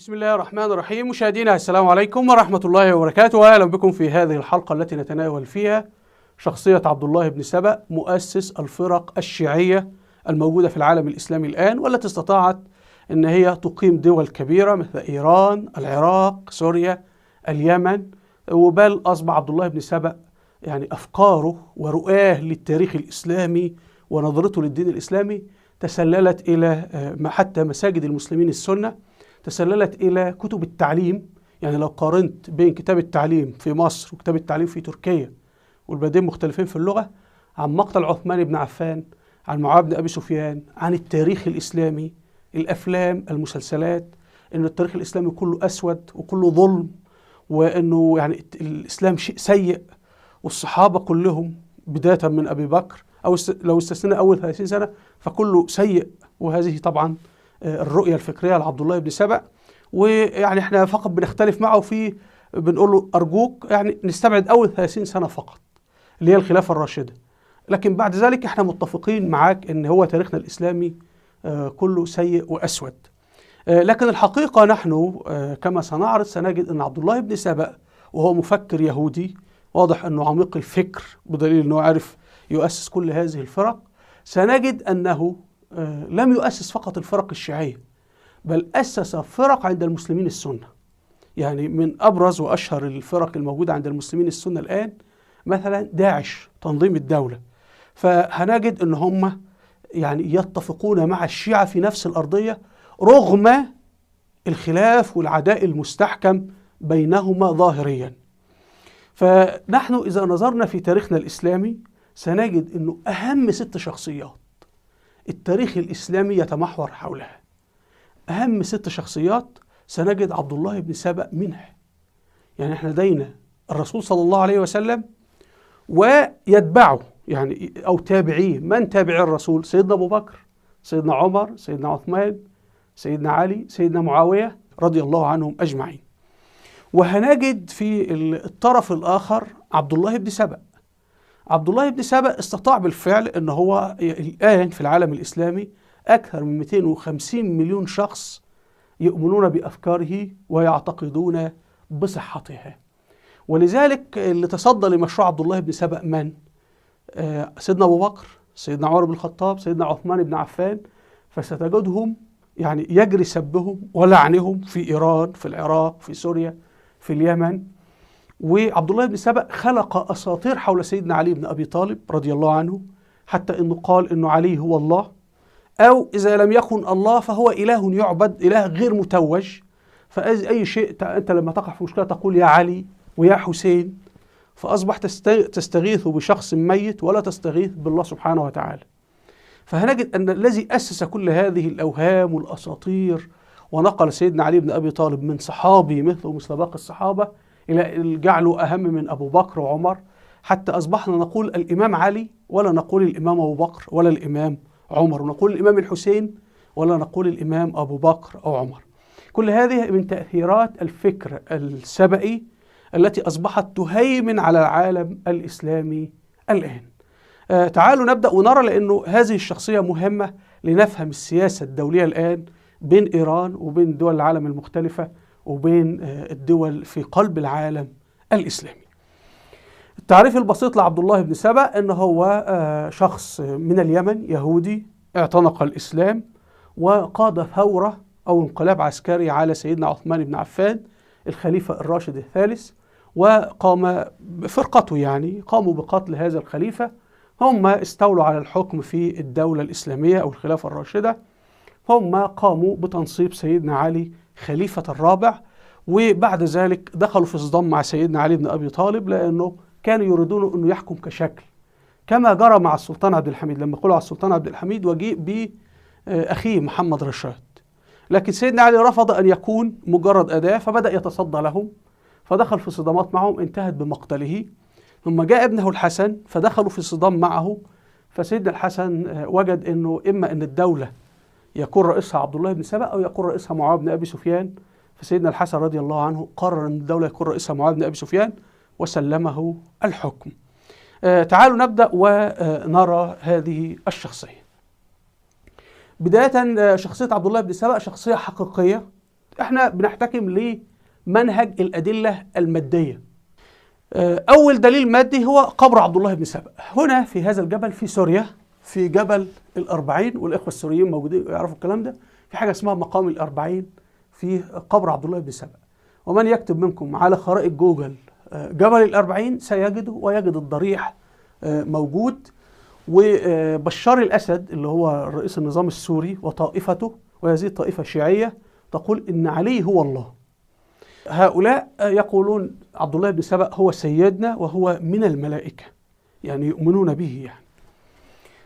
بسم الله الرحمن الرحيم. مشاهدينا السلام عليكم ورحمة الله وبركاته، وأهلا بكم في هذه الحلقة التي نتناول فيها شخصية عبد الله بن سبأ، مؤسس الفرق الشيعية الموجودة في العالم الإسلامي الآن، والتي استطاعت أن هي تقيم دول كبيرة مثل إيران، العراق، سوريا، اليمن. وبل أصبح عبد الله بن سبأ يعني أفكاره ورؤاه للتاريخ الإسلامي ونظرته للدين الإسلامي تسللت إلى حتى مساجد المسلمين السنة، تسللت إلى كتب التعليم. يعني لو قارنت بين كتاب التعليم في مصر وكتاب التعليم في تركيا، والبلدين مختلفين في اللغة، عن مقتل عثمان بن عفان، عن معاوية بن أبي سفيان، عن التاريخ الإسلامي، الأفلام، المسلسلات، إنه التاريخ الإسلامي كله أسود وكله ظلم، وإنه يعني الإسلام شيء سيء، والصحابة كلهم بداية من أبي بكر أو لو استثنينا أول 30 سنة فكله سيء. وهذه طبعا الرؤية الفكرية لعبد الله بن سبأ. ويعني احنا فقط بنختلف معه في، بنقول له أرجوك يعني نستبعد أول 30 سنة فقط اللي هي الخلافة الراشدة، لكن بعد ذلك احنا متفقين معاك ان هو تاريخنا الإسلامي كله سيء وأسود. لكن الحقيقة نحن كما سنعرض سنجد ان عبد الله بن سبأ وهو مفكر يهودي واضح انه عميق الفكر بدليل انه عرف يؤسس كل هذه الفرق، سنجد انه لم يؤسس فقط الفرق الشيعية، بل أسس فرق عند المسلمين السنة. يعني من أبرز وأشهر الفرق الموجودة عند المسلمين السنة الآن مثلا داعش، تنظيم الدولة. فهنجد أن هم يعني يتفقون مع الشيعة في نفس الأرضية رغم الخلاف والعداء المستحكم بينهما ظاهريا. فنحن إذا نظرنا في تاريخنا الإسلامي سنجد أنه أهم 6 شخصيات التاريخ الإسلامي يتمحور حولها، أهم 6 شخصيات سنجد عبد الله بن سبأ منها. يعني احنا لدينا الرسول صلى الله عليه وسلم ويتبعه يعني أو تابعيه. من تابع الرسول؟ سيدنا أبو بكر، سيدنا عمر، سيدنا عثمان، سيدنا علي، سيدنا معاوية رضي الله عنهم أجمعين. وهنجد في الطرف الآخر عبد الله بن سبأ. عبد الله بن سبأ استطاع بالفعل أن هو الآن في العالم الإسلامي أكثر من 250 مليون شخص يؤمنون بأفكاره ويعتقدون بصحتها. ولذلك اللي تصدى لمشروع عبد الله بن سبأ من؟ سيدنا أبو بكر، سيدنا عمر بن الخطاب، سيدنا عثمان بن عفان. فستجدهم يعني يجري سبهم ولعنهم في إيران، في العراق، في سوريا، في اليمن. وعبد الله بن سبأ خلق أساطير حول سيدنا علي بن أبي طالب رضي الله عنه، حتى أنه قال أنه علي هو الله، أو إذا لم يكن الله فهو إله يعبد، إله غير متوج. فأي شيء أنت لما تقع في مشكلة تقول يا علي ويا حسين، فأصبح تستغيث بشخص ميت ولا تستغيث بالله سبحانه وتعالى. فهنجد أن الذي أسس كل هذه الأوهام والأساطير ونقل سيدنا علي بن أبي طالب من صحابي مثله مثل باقي الصحابة إلى جعله أهم من أبو بكر وعمر، حتى أصبحنا نقول الإمام علي ولا نقول الإمام أبو بكر ولا الإمام عمر، ونقول الإمام الحسين ولا نقول الإمام أبو بكر أو عمر. كل هذه من تأثيرات الفكر السبئي التي أصبحت تهيمن على العالم الإسلامي الآن. تعالوا نبدأ ونرى، لأنه هذه الشخصية مهمة لنفهم السياسة الدولية الآن بين إيران وبين دول العالم المختلفة وبين الدول في قلب العالم الإسلامي. التعريف البسيط لعبد الله بن سبأ أنه هو شخص من اليمن، يهودي، اعتنق الإسلام وقاد ثورة أو انقلاب عسكري على سيدنا عثمان بن عفان الخليفة الراشد الثالث، وقام بفرقته، يعني قاموا بقتل هذا الخليفة. هم استولوا على الحكم في الدولة الإسلامية أو الخلافة الراشدة، هم قاموا بتنصيب سيدنا علي خليفة الرابع، وبعد ذلك دخلوا في صدام مع سيدنا علي بن أبي طالب، لأنه كانوا يريدون أنه يحكم كشكل، كما جرى مع السلطان عبد الحميد لما قلوا على السلطان عبد الحميد وجيء بأخيه محمد رشاد. لكن سيدنا علي رفض أن يكون مجرد أداة، فبدأ يتصدى لهم، فدخل في صدامات معهم انتهت بمقتله. ثم جاء ابنه الحسن فدخلوا في صدام معه، فسيدنا الحسن وجد أنه إما أن الدولة يكون رئيسها عبد الله بن سبأ أو يكون رئيسها معاوية بن أبي سفيان، فسيدنا الحسن رضي الله عنه قرر أن الدولة يكون رئيسها معاوية بن أبي سفيان وسلمه الحكم. تعالوا نبدأ ونرى هذه الشخصية. بداية شخصية عبد الله بن سبأ شخصية حقيقية، احنا بنحتكم لمنهج الأدلة المادية. أول دليل مادي هو قبر عبد الله بن سبأ هنا في هذا الجبل في سوريا، في جبل الأربعين، والإخوة السوريين موجودين يعرفوا الكلام ده. في حاجة اسمها مقام الأربعين في قبر عبد الله بن سبأ، ومن يكتب منكم على خرائط جوجل جبل الأربعين سيجده، ويجد الضريح موجود. وبشار الأسد اللي هو رئيس النظام السوري وطائفته، وهذه الطائفة شيعية، تقول إن علي هو الله. هؤلاء يقولون عبد الله بن سبأ هو سيدنا وهو من الملائكة، يعني يؤمنون به يعني.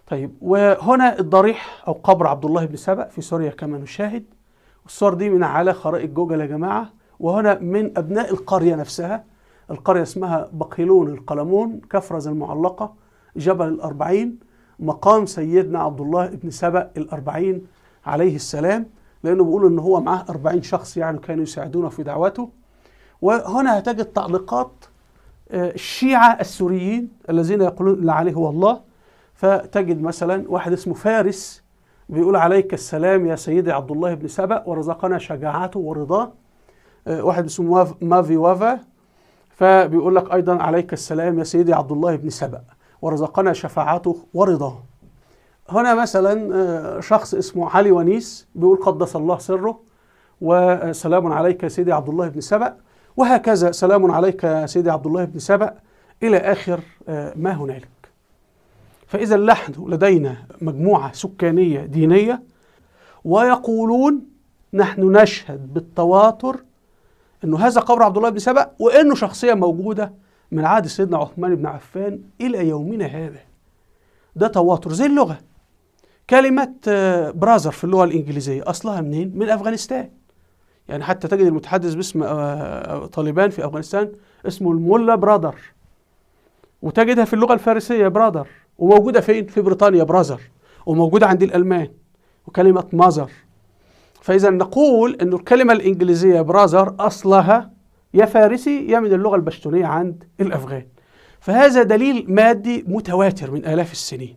طيب، وهنا الضريح أو قبر عبد الله بن سبأ في سوريا كما نشاهد. الصور دي من على خرائط جوجل يا جماعة. وهنا من أبناء القرية نفسها، القرية اسمها بقيلون القلمون، كفرز المعلقة، جبل الأربعين، مقام سيدنا عبد الله بن سبأ الأربعين عليه السلام، لأنه بيقولوا إن هو معاه 40 شخص يعني كانوا يساعدونه في دعوته. وهنا هتجد تعليقات الشيعة السوريين الذين يقولون لا عليه هو الله. فتجد مثلا واحد اسمه فارس بيقول عليك السلام يا سيدي عبد الله بن سبأ ورزقنا شجاعته ورضاه. واحد اسمه مافي وافا فبيقول لك أيضا عليك السلام يا سيدي عبد الله بن سبأ ورزقنا شفاعته ورضاه. هنا مثلا شخص اسمه علي ونيس بيقول قدس الله سره وسلام عليك يا سيدي عبد الله بن سبأ، وهكذا سلام عليك يا سيدي عبد الله بن سبأ إلى آخر ما هنالك. فإذا نحن لدينا مجموعة سكانية دينية ويقولون نحن نشهد بالتواتر أنه هذا قبر عبد الله بن سبأ، وأنه شخصية موجودة من عهد سيدنا عثمان بن عفان إلى يومنا هذا. ده تواتر زي اللغة. كلمة brother في اللغة الإنجليزية أصلها منين؟ من أفغانستان. يعني حتى تجد المتحدث باسم طالبان في أفغانستان اسمه الملا برادر، وتجدها في اللغة الفارسية برادر، وموجودة فين؟ في بريطانيا brother، وموجودة عند الألمان، وكلمة mother. فإذا نقول أن الكلمة الإنجليزية brother أصلها يا فارسي يا من اللغة البشتونية عند الأفغان. فهذا دليل مادي متواتر من آلاف السنين.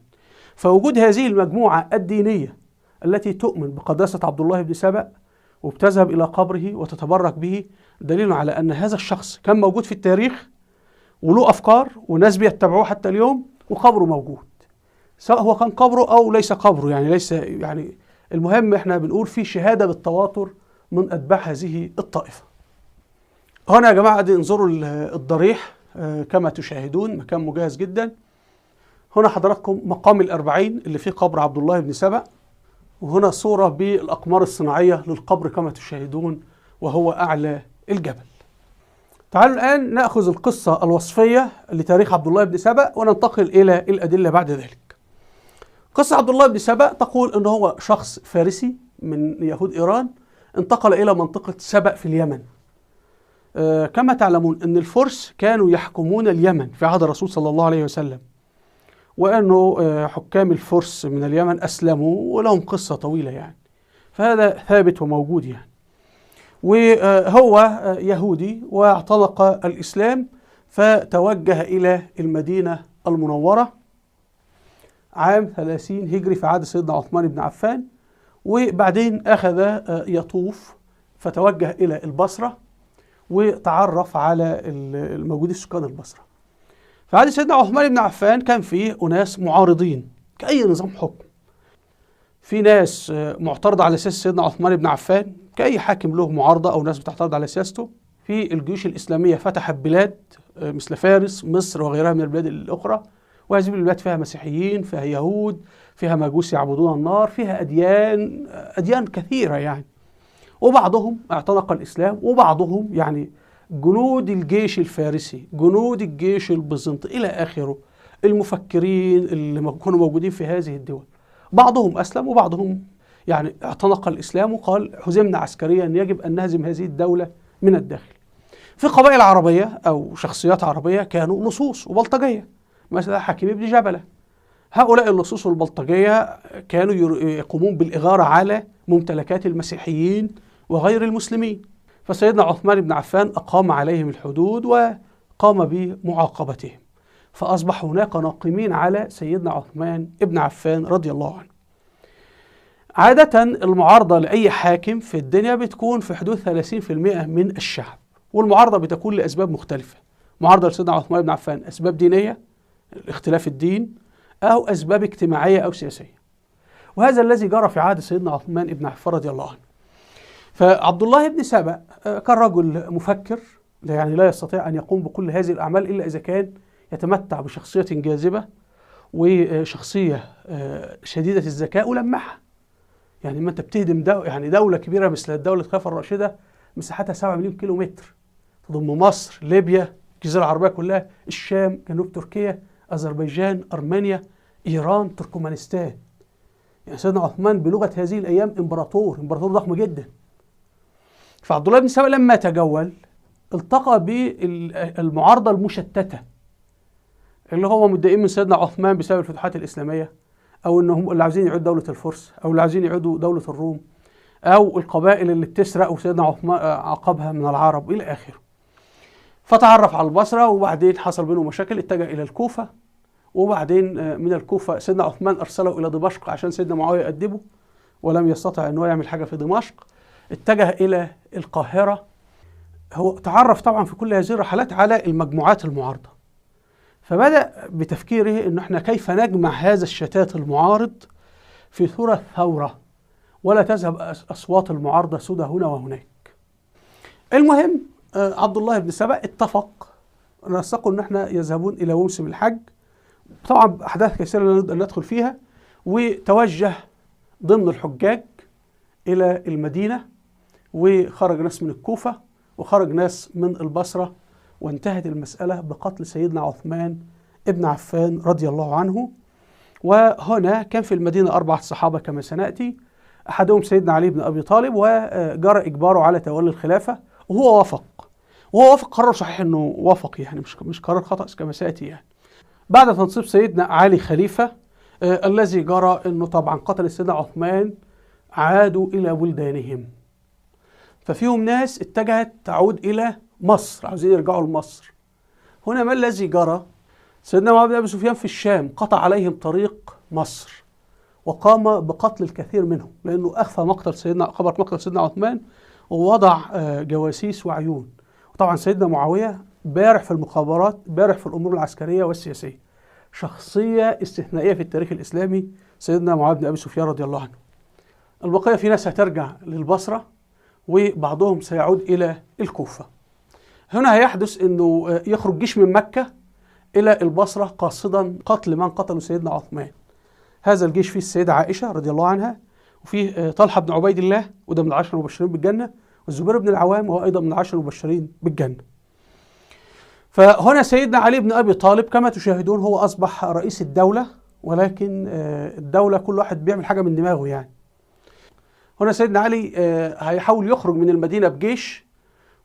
فوجود هذه المجموعة الدينية التي تؤمن بقداسة عبد الله بن سبأ وبتذهب إلى قبره وتتبرك به دليل على أن هذا الشخص كان موجود في التاريخ وله أفكار وناس بيتبعوه حتى اليوم، وقبره موجود، سواء هو كان قبره أو ليس قبره، يعني ليس يعني المهم احنا بنقول في شهادة بالتواتر من أتباع هذه الطائفة. هنا يا جماعة دي انظروا الضريح كما تشاهدون، مكان مجهز جدا. هنا حضراتكم مقام الأربعين اللي فيه قبر عبد الله بن سبأ، وهنا صورة بالأقمار الصناعية للقبر كما تشاهدون وهو أعلى الجبل. تعالوا الآن نأخذ القصة الوصفية لتاريخ عبد الله بن سبأ وننتقل إلى الأدلة بعد ذلك. قصة عبد الله بن سبأ تقول أنه هو شخص فارسي من يهود إيران انتقل إلى منطقة سبأ في اليمن. كما تعلمون أن الفرس كانوا يحكمون اليمن في عهد الرسول صلى الله عليه وسلم، وأنه حكام الفرس من اليمن أسلموا ولهم قصة طويلة يعني، فهذا ثابت وموجود يعني. وهو يهودي واعتنق الإسلام فتوجه إلى المدينة المنورة عام 30 هجري في عهد سيدنا عثمان بن عفان، وبعدين أخذ يطوف فتوجه إلى البصرة وتعرف على الموجودين سكان البصرة. في عهد سيدنا عثمان بن عفان كان فيه أناس معارضين كأي نظام حكم، في ناس معترضة على سياسة سيدنا عثمان بن عفان كأي حاكم له معارضة أو ناس بتعترض على سياسته. في الجيوش الإسلامية فتحت بلاد مثل فارس، مصر وغيرها من البلاد الأخرى، وهذه البلاد فيها مسيحيين، فيها يهود، فيها مجوس يعبدون النار، فيها أديان كثيرة يعني. وبعضهم اعتنق الإسلام، وبعضهم يعني جنود الجيش الفارسي، جنود الجيش البيزنطي إلى آخره، المفكرين اللي كانوا موجودين في هذه الدول، بعضهم أسلم وبعضهم يعني اعتنق الإسلام وقال هزمنا عسكريا يجب أن نهزم هذه الدولة من الداخل. في قبائل عربية أو شخصيات عربية كانوا لصوص وبلطجية، مثلا حكيم بن جبلة. هؤلاء اللصوص والبلطجية كانوا يقومون بالإغارة على ممتلكات المسيحيين وغير المسلمين، فسيدنا عثمان بن عفان أقام عليهم الحدود وقام بمعاقبتهم، فأصبح هناك ناقمين على سيدنا عثمان بن عفان رضي الله عنه. عادة المعارضة لأي حاكم في الدنيا بتكون في حدود 30% من الشعب، والمعارضة بتكون لأسباب مختلفة. معارضة لسيدنا عثمان بن عفان أسباب دينية، اختلاف الدين، أو أسباب اجتماعية أو سياسية. وهذا الذي جرى في عهد سيدنا عثمان بن عفان رضي الله عنه. فعبد الله بن سبأ كان رجل مفكر، يعني لا يستطيع أن يقوم بكل هذه الأعمال إلا إذا كان يتمتع بشخصية جاذبة وشخصية شديدة الذكاء ولمحة. يعني ما أنت بتهدم يعني دولة كبيرة مثل الدولة الخلافة الراشدة مساحتها 7 مليون كيلو متر، تضم مصر، ليبيا، الجزيرة العربية كلها، الشام، جنوب تركيا، أذربيجان، أرمينيا، إيران، تركمانستان. يعني سيدنا عثمان بلغة هذه الأيام إمبراطور، إمبراطور ضخم جدا. فعبد الله بن سبأ لما تجول التقى بالمعارضة المشتتة اللي هو متضايقين من سيدنا عثمان بسبب الفتوحات الإسلامية، أو إنهم اللي عاوزين يعيدوا دولة الفرس، أو اللي عاوزين يعيدوا دولة الروم، أو القبائل اللي بتسرق وسيدنا عثمان عاقبها من العرب إلى آخره. فتعرف على البصرة، وبعدين حصل بينهم مشاكل، اتجه إلى الكوفة، وبعدين من الكوفة سيدنا عثمان أرسله إلى دمشق عشان سيدنا معاوية يأدبه، ولم يستطع أنه يعمل حاجة في دمشق. اتجه إلى القاهرة. هو تعرف طبعا في كل هذه الرحلات على المجموعات المعارضة، فبدأ بتفكيره أنه احنا كيف نجمع هذا الشتات المعارض في صورة ثورة، ولا تذهب أصوات المعارضة سدى هنا وهناك. المهم عبد الله بن سبأ اتفق، نسقوا أن احنا يذهبون إلى موسم الحج، طبعا أحداث كثيرة لا ندخل فيها، وتوجه ضمن الحجاج إلى المدينة، وخرج ناس من الكوفة وخرج ناس من البصرة، وانتهت المسألة بقتل سيدنا عثمان ابن عفان رضي الله عنه. وهنا كان في المدينة 4 صحابة كما سنأتي، أحدهم سيدنا علي بن أبي طالب، وجرى إجباره على تولي الخلافة وهو وافق، قرار صحيح أنه وافق، يعني مش قرار خطأ كما سيأتي يعني. بعد تنصيب سيدنا علي خليفة الذي جرى أنه طبعا قتل سيدنا عثمان، عادوا إلى بلدانهم. ففيهم ناس اتجهت تعود إلى مصر، عاوزين يرجعوا لمصر. هنا ما الذي جرى؟ سيدنا معاوية بن أبي سفيان في الشام قطع عليهم طريق مصر، وقام بقتل الكثير منهم، لأنه أخفى مقتل سيدنا، خبر مقتل سيدنا عثمان، ووضع جواسيس وعيون. وطبعا سيدنا معاوية بارع في المخابرات، بارع في الأمور العسكرية والسياسية، شخصية استثنائية في التاريخ الإسلامي سيدنا معاوية بن أبي سفيان رضي الله عنه. البقية في ناس هترجع للبصرة، وبعضهم سيعود إلى الكوفة. هنا هيحدث أنه يخرج جيش من مكة إلى البصرة قاصدا قتل من قتلوا سيدنا عثمان. هذا الجيش فيه السيدة عائشة رضي الله عنها، وفيه طلحة بن عبيد الله وده من 10 المبشرين بالجنة، والزبير بن العوام وهو أيضا من 10 المبشرين بالجنة. فهنا سيدنا علي بن أبي طالب كما تشاهدون هو أصبح رئيس الدولة، ولكن الدولة كل واحد بيعمل حاجة من دماغه يعني. هنا سيدنا علي هيحاول يخرج من المدينة بجيش،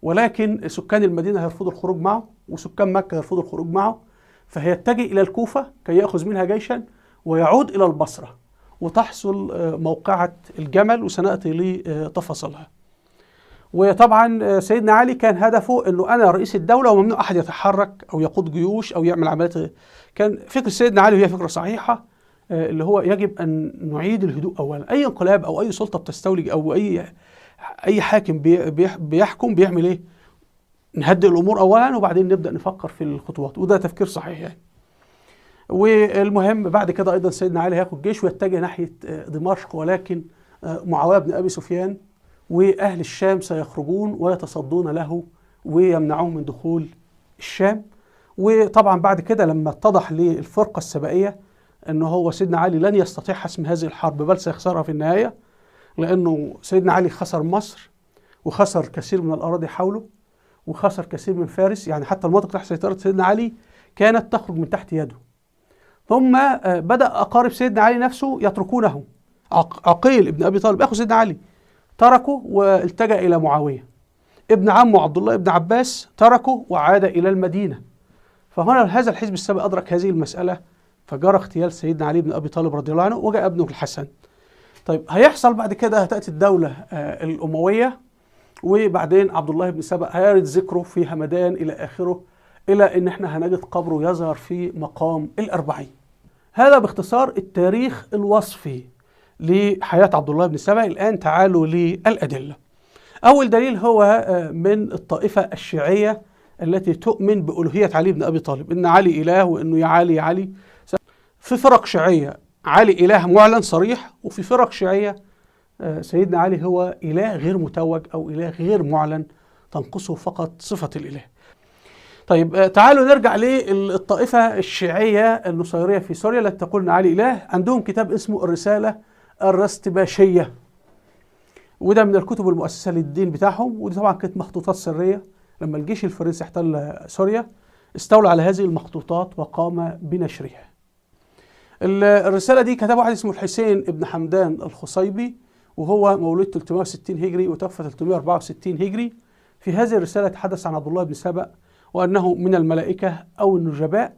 ولكن سكان المدينة هيرفضوا الخروج معه، وسكان مكة هيرفضوا الخروج معه، فهيتجه إلى الكوفة كي يأخذ منها جيشا ويعود إلى البصرة، وتحصل موقعة الجمل، وسنأتي لتفاصيلها. وطبعا سيدنا علي كان هدفه أنه أنا رئيس الدولة وممنوع أحد يتحرك أو يقود جيوش أو يعمل عمليات. كان فكر سيدنا علي وهي فكرة صحيحة، اللي هو يجب أن نعيد الهدوء أولا. أي انقلاب أو أي سلطة بتستولي أو أي حاكم بيحكم بيعمل إيه؟ نهدئ الأمور أولا وبعدين نبدأ نفكر في الخطوات، وده تفكير صحيح يعني. والمهم بعد كده أيضا سيدنا علي هياخد جيش ويتجه ناحية دمشق، ولكن معاوية بن أبي سفيان وأهل الشام سيخرجون ويتصدون له ويمنعوه من دخول الشام. وطبعا بعد كده لما اتضح للفرقة السبائية أنه هو سيدنا علي لن يستطيع حسم هذه الحرب بل سيخسرها في النهاية، لأنه سيدنا علي خسر مصر وخسر كثير من الأراضي حوله وخسر كثير من فارس، يعني حتى المناطق تحت سيطرة سيدنا علي كانت تخرج من تحت يده. ثم بدأ أقارب سيدنا علي نفسه يتركونه، عقيل ابن أبي طالب أخو سيدنا علي تركه والتجأ إلى معاوية، ابن عمه عبد الله ابن عباس تركه وعاد إلى المدينة. فهنا هذا الحزب السبئي أدرك هذه المسألة، فجرى اغتيال سيدنا علي بن أبي طالب رضي الله عنه وجاء ابنه الحسن. طيب هيحصل بعد كده هتأتي الدولة الأموية، وبعدين عبد الله بن سبأ هيرد ذكره في همدان إلى آخره، إلى إن احنا هنجد قبره يظهر في مقام الأربعين. هذا باختصار التاريخ الوصفي لحياة عبد الله بن سبأ. الآن تعالوا للأدلة. أول دليل هو من الطائفة الشيعية التي تؤمن بألوهية علي بن أبي طالب، إن علي إله وإنه يا علي يا علي. في فرق شيعية علي إله معلن صريح، وفي فرق شيعية سيدنا علي هو إله غير متوج أو إله غير معلن تنقصه فقط صفة الإله. طيب تعالوا نرجع للطائفة الشيعية النصيرية في سوريا التي تقول إن علي إله. عندهم كتاب اسمه الرسالة الرستباشية، وده من الكتب المؤسسة للدين بتاعهم، ودي طبعا كانت مخطوطات سرية. لما الجيش الفرنسي احتل سوريا استولى على هذه المخطوطات وقام بنشرها. الرسالة دي كتبها واحد اسمه الحسين ابن حمدان الخصيبي، وهو مولود 360 هجري وتوفى 364 هجري. في هذه الرسالة تحدث عن عبد الله بن سبأ وأنه من الملائكة أو النجباء،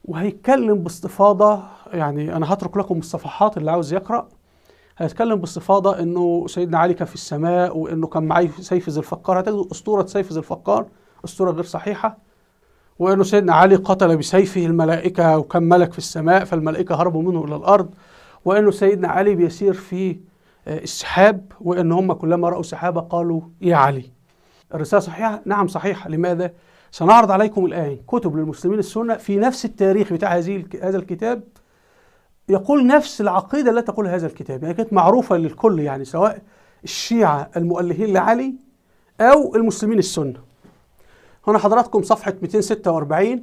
وهيتكلم باستفاضة. يعني أنا هترك لكم الصفحات اللي عاوز يقرأ. هيتكلم باستفاضة أنه سيدنا علي كان في السماء، وأنه كان معاه سيف ذي الفقار. هتجد أسطورة سيف ذي الفقار أسطورة غير صحيحة، وأنه سيدنا علي قتل بسيفه الملائكة وكان ملك في السماء فالملائكة هربوا منه إلى الأرض، وأنه سيدنا علي بيسير في السحاب، وأن هم كلما رأوا سحابة قالوا يا علي. الرسالة صحيحة؟ نعم صحيحة. لماذا؟ سنعرض عليكم الآن كتب للمسلمين السنة في نفس التاريخ بتاع هذا الكتاب يقول نفس العقيدة التي تقول هذا الكتاب، يعني كانت معروفة للكل، يعني سواء الشيعة المؤلهين لعلي أو المسلمين السنة. هنا حضراتكم صفحة 246،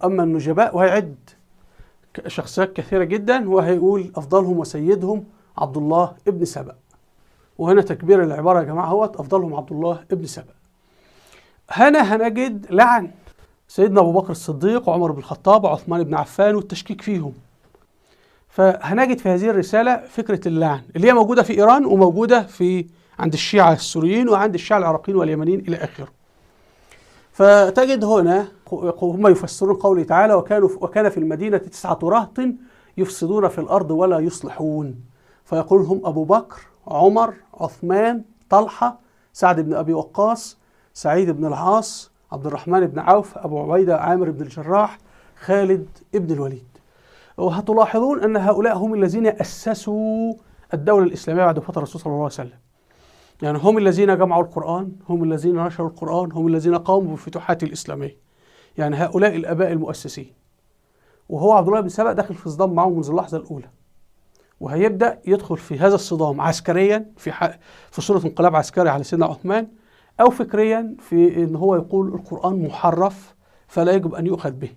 أما النجباء، وهيعد شخصيات كثيرة جدا، وهيقول أفضلهم وسيدهم عبد الله ابن سبأ. وهنا تكبير العبارة يا جماعة، هو أفضلهم عبد الله ابن سبأ. هنا هنجد لعن سيدنا أبو بكر الصديق وعمر بن الخطاب وعثمان بن عفان والتشكيك فيهم. فهنجد في هذه الرسالة فكرة اللعن اللي هي موجودة في إيران وموجودة في عند الشيعة السوريين وعند الشيعة العراقيين واليمنيين إلى آخره. فتجد هنا هم يفسرون قوله تعالى وكان في المدينة 9 رهط يفسدون في الأرض ولا يصلحون، فيقول هم أبو بكر، عمر، عثمان، طلحة، سعد بن أبي وقاص، سعيد بن العاص، عبد الرحمن بن عوف، أبو عبيدة عامر بن الجراح، خالد بن الوليد. وهتلاحظون أن هؤلاء هم الذين أسسوا الدولة الإسلامية بعد وفاة الرسول صلى الله عليه وسلم. يعني هم الذين جمعوا القرآن، هم الذين نشروا القرآن، هم الذين قاموا بالفتوحات الإسلامية. يعني هؤلاء الآباء المؤسسين. وهو عبد الله بن سبأ داخل في صدام معهم منذ اللحظة الأولى، وهيبدأ يدخل في هذا الصدام عسكريا في صورة انقلاب عسكري على سيدنا عثمان، أو فكريا في إن هو يقول القرآن محرف فلا يجب أن يؤخذ به.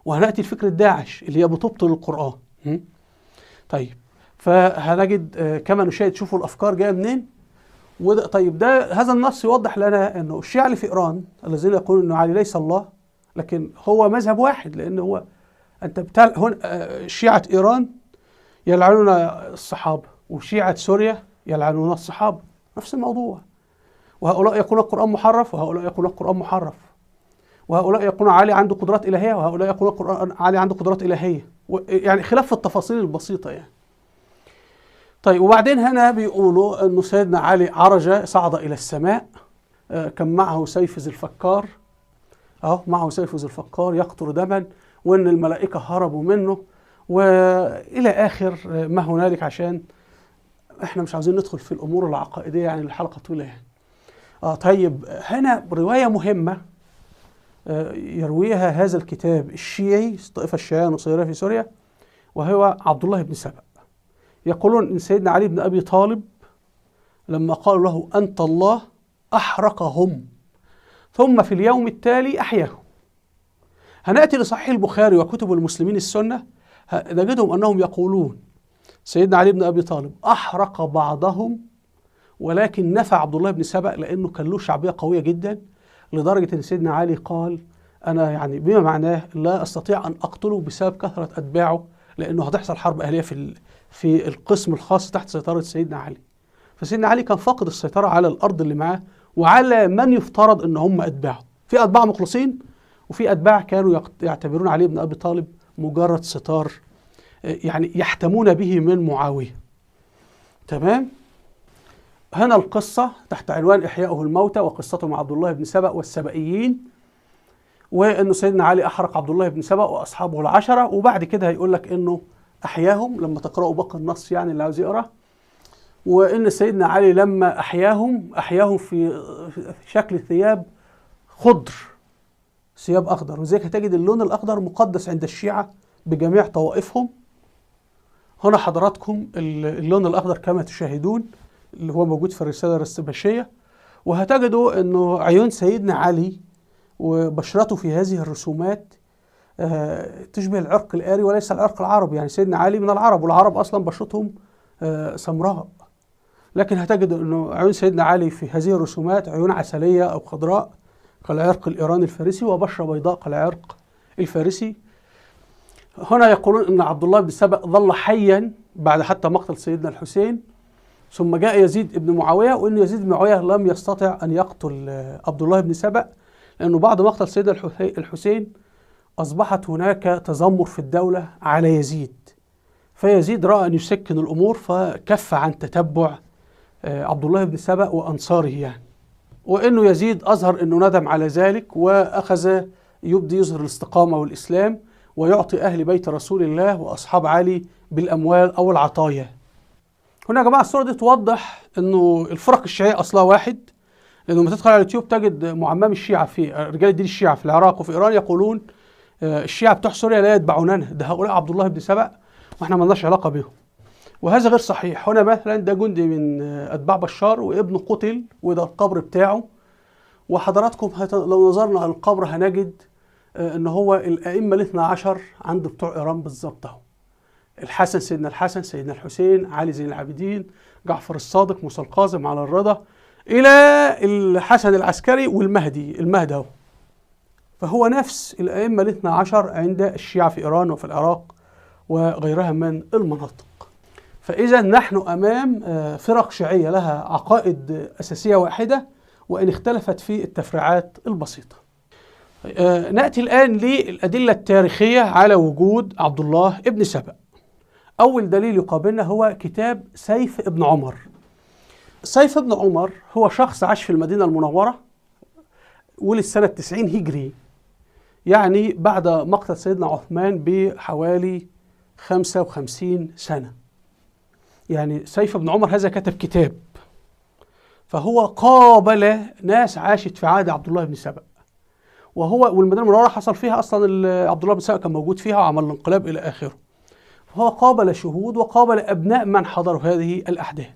وهنأتي لفكرة داعش اللي هي بتبطل القرآن. طيب فهنجد كما نشاهد، شوفوا الأفكار جاية منين. طيب ده هذا النص يوضح لنا أنه الشيعة اللي في إيران الذين يقولون أنه علي ليس الله، لكن هو مذهب واحد، لأن هو أنت هون شيعة إيران يلعنون الصحابة وشيعة سوريا يلعنون الصحابة، نفس الموضوع. وهؤلاء يقولون القرآن محرف، وهؤلاء يقولون القرآن محرف، وهؤلاء يقولون علي عنده قدرات إلهية، وهؤلاء يقولون القرآن علي عنده قدرات إلهية، يعني خلاف في التفاصيل البسيطة يعني. طيب وبعدين هنا بيقولوا أنه سيدنا علي عرج، صعد إلى السماء، كان معه سيف ذي الفقار، أهو معه سيف ذي الفقار يقطر دما، وأن الملائكة هربوا منه، وإلى آخر ما هنالك، عشان إحنا مش عاوزين ندخل في الأمور العقائدية، يعني الحلقة طويلة يعني. طيب هنا رواية مهمة يرويها هذا الكتاب الشيعي، الطائفة الشيعية النصيرية في سوريا، وهو عبد الله بن سبأ. يقولون إن سيدنا علي بن أبي طالب لما قالوا له أنت الله أحرقهم، ثم في اليوم التالي أحياهم. هنأتي لصحيح البخاري وكتب المسلمين السنة، نجدهم أنهم يقولون سيدنا علي بن أبي طالب أحرق بعضهم، ولكن نفى عبد الله بن سبأ لأنه كان له شعبية قوية جدا، لدرجة أن سيدنا علي قال أنا يعني بما معناه لا أستطيع أن أقتله بسبب كثرة أتباعه، لأنه هتحصل حرب أهلية في القسم الخاص تحت سيطرة سيدنا علي. فسيدنا علي كان فاقد السيطرة على الأرض اللي معاه وعلى من يفترض أن هم أتباعه. في أتباع مخلصين، وفي أتباع كانوا يعتبرون علي بن أبي طالب مجرد ستار يعني يحتمون به من معاوية. تمام؟ هنا القصة تحت عنوان إحياؤه الموتى وقصته مع عبد الله بن سبأ والسبئيين، وأنه سيدنا علي أحرق عبد الله بن سبأ وأصحابه العشرة، وبعد كده هيقول لك أنه أحياهم، لما تقرأوا باقي النص يعني اللي عاوز يقرأ، وإن سيدنا علي لما أحياهم أحياهم في شكل ثياب خضر، ثياب أخضر، وزيك هتجد اللون الأخضر مقدس عند الشيعة بجميع طوائفهم. هنا حضراتكم اللون الأخضر كما تشاهدون اللي هو موجود في الرسالة الرستباشية، وهتجدوا أنه عيون سيدنا علي وبشرته في هذه الرسومات تشبه العرق الآري وليس العرق العربي. يعني سيدنا علي من العرب، والعرب أصلا بشرتهم سمراء، لكن هتجد أنه عيون سيدنا علي في هذه الرسومات عيون عسلية أو خضراء كالعرق الإيراني الفارسي، وبشرة بيضاء كالعرق الفارسي. هنا يقولون أن عبد الله بن سبأ ظل حيا بعد حتى مقتل سيدنا الحسين، ثم جاء يزيد بن معاوية، وأن يزيد بن معاوية لم يستطع أن يقتل عبد الله بن سبأ، لأنه بعد مقتل سيدنا الحسين أصبحت هناك تذمر في الدولة على يزيد، فيزيد رأى أن يسكن الأمور فكف عن تتبع عبد الله بن سبأ وأنصاره يعني. وأنه يزيد أظهر أنه ندم على ذلك، وأخذ يبدي يظهر الاستقامة والإسلام، ويعطي أهل بيت رسول الله وأصحاب علي بالأموال أو العطايا. هنا يا جماعة الصورة دي توضح أنه الفرق الشيعية أصلها واحد، لأنه لما تدخل على اليوتيوب تجد معمم الشيعة في رجال الدين الشيعة في العراق وفي إيران يقولون الشيعة بتوع سوريا لا يتبعوننا، ده هؤلاء عبد الله بن سبأ واحنا ما لناش علاقة بهم، وهذا غير صحيح. هنا مثلا ده جندي من أتباع بشار وابنه قتل، وده القبر بتاعه، وحضراتكم لو نظرنا على القبر هنجد ان هو الأئمة ال12 عند بتوع إيران بالظبط اهو، الحسن سيدنا الحسن، سيدنا الحسين، علي زين العابدين، جعفر الصادق، موسى القاظم على الرضا، إلى الحسن العسكري والمهدي، المهدي اهو. فهو نفس الأئمة ال12 عند الشيعة في إيران وفي العراق وغيرها من المناطق. فإذا نحن أمام فرق شيعية لها عقائد أساسية واحدة وإن اختلفت في التفريعات البسيطة. نأتي الآن للأدلة التاريخية على وجود عبد الله ابن سبأ. أول دليل يقابلنا هو كتاب سيف ابن عمر. سيف ابن عمر هو شخص عاش في المدينة المنورة، ولد سنة 90 هجري، يعني بعد مقتل سيدنا عثمان بحوالي 55 سنة. يعني سيف بن عمر هذا كتب كتاب، فهو قابل ناس عاشت في عهد عبد الله بن سبأ، وهو والمدينة المنورة حصل فيها أصلا عبد الله بن سبأ كان موجود فيها وعمل الانقلاب إلى آخره. فهو قابل شهود وقابل أبناء من حضروا هذه الأحداث،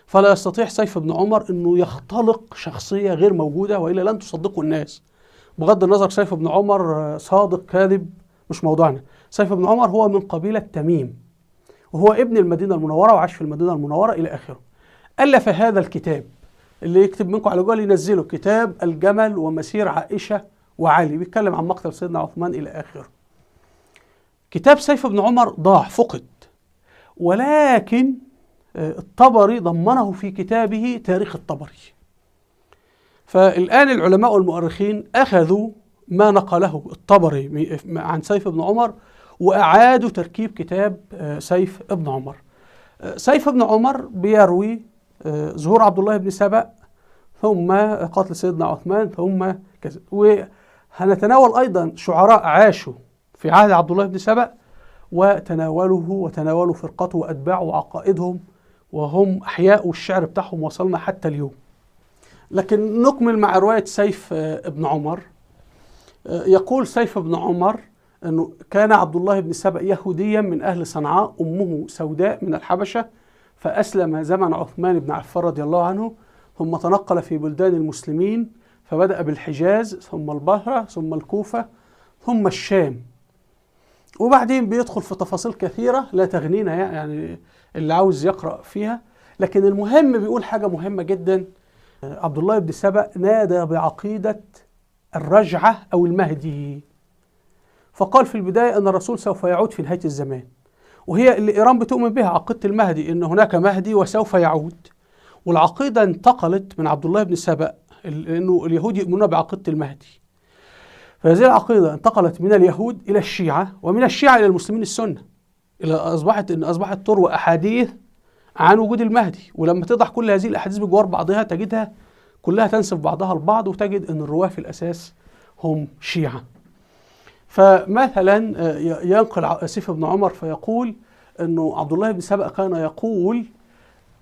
فلا يستطيع سيف بن عمر أنه يختلق شخصية غير موجودة، وإلا لن تصدقه الناس. بغض النظر سيف بن عمر صادق كاذب مش موضوعنا. سيف بن عمر هو من قبيلة تميم، وهو ابن المدينة المنورة وعاش في المدينة المنورة إلى آخره. ألف هذا الكتاب اللي يكتب منكم على جوجل ينزله، كتاب الجمل ومسير عائشة وعلي، بيتكلم عن مقتل سيدنا عثمان إلى آخره. كتاب سيف بن عمر ضاع، فقد، ولكن الطبري ضمنه في كتابه تاريخ الطبري. فالآن العلماء والمؤرخين أخذوا ما نقله الطبري عن سيف بن عمر وأعادوا تركيب كتاب سيف بن عمر. سيف بن عمر بيروي ظهور عبد الله بن سبأ، ثم قتل سيدنا عثمان، ثم كذا. وهنتناول أيضا شعراء عاشوا في عهد عبد الله بن سبأ وتناولوه وتناولوا فرقته وأتباعه وعقائدهم، وهم أحياء والشعر بتاعهم وصلنا حتى اليوم. لكن نكمل مع رواية سيف بن عمر. يقول سيف بن عمر أنه كان عبد الله بن سبأ يهوديا من أهل صنعاء، أمه سوداء من الحبشة، فأسلم زمن عثمان بن عفان رضي الله عنه، ثم تنقل في بلدان المسلمين، فبدأ بالحجاز ثم البحرة ثم الكوفة ثم الشام. وبعدين بيدخل في تفاصيل كثيرة لا تغنينا يعني اللي عاوز يقرأ فيها، لكن المهم بيقول حاجة مهمة جدا. عبد الله بن سبأ نادى بعقيدة الرجعة أو المهدي، فقال في البداية أن الرسول سوف يعود في نهاية الزمان، وهي اللي إيران بتؤمن بها، عقيدة المهدي، أن هناك مهدي وسوف يعود. والعقيدة انتقلت من عبد الله بن سبأ، لأنه اليهود يؤمنون بعقيدة المهدي، فهذه العقيدة انتقلت من اليهود إلى الشيعة، ومن الشيعة إلى المسلمين السنة، إلى أصبحت تروى أحاديث عن وجود المهدي. ولما تضع كل هذه الأحاديث بجوار بعضها تجدها كلها تنسف بعضها البعض، وتجد أن الرواة في الأساس هم شيعة. فمثلا ينقل سيف بن عمر فيقول أنه عبد الله بن سبأ كان يقول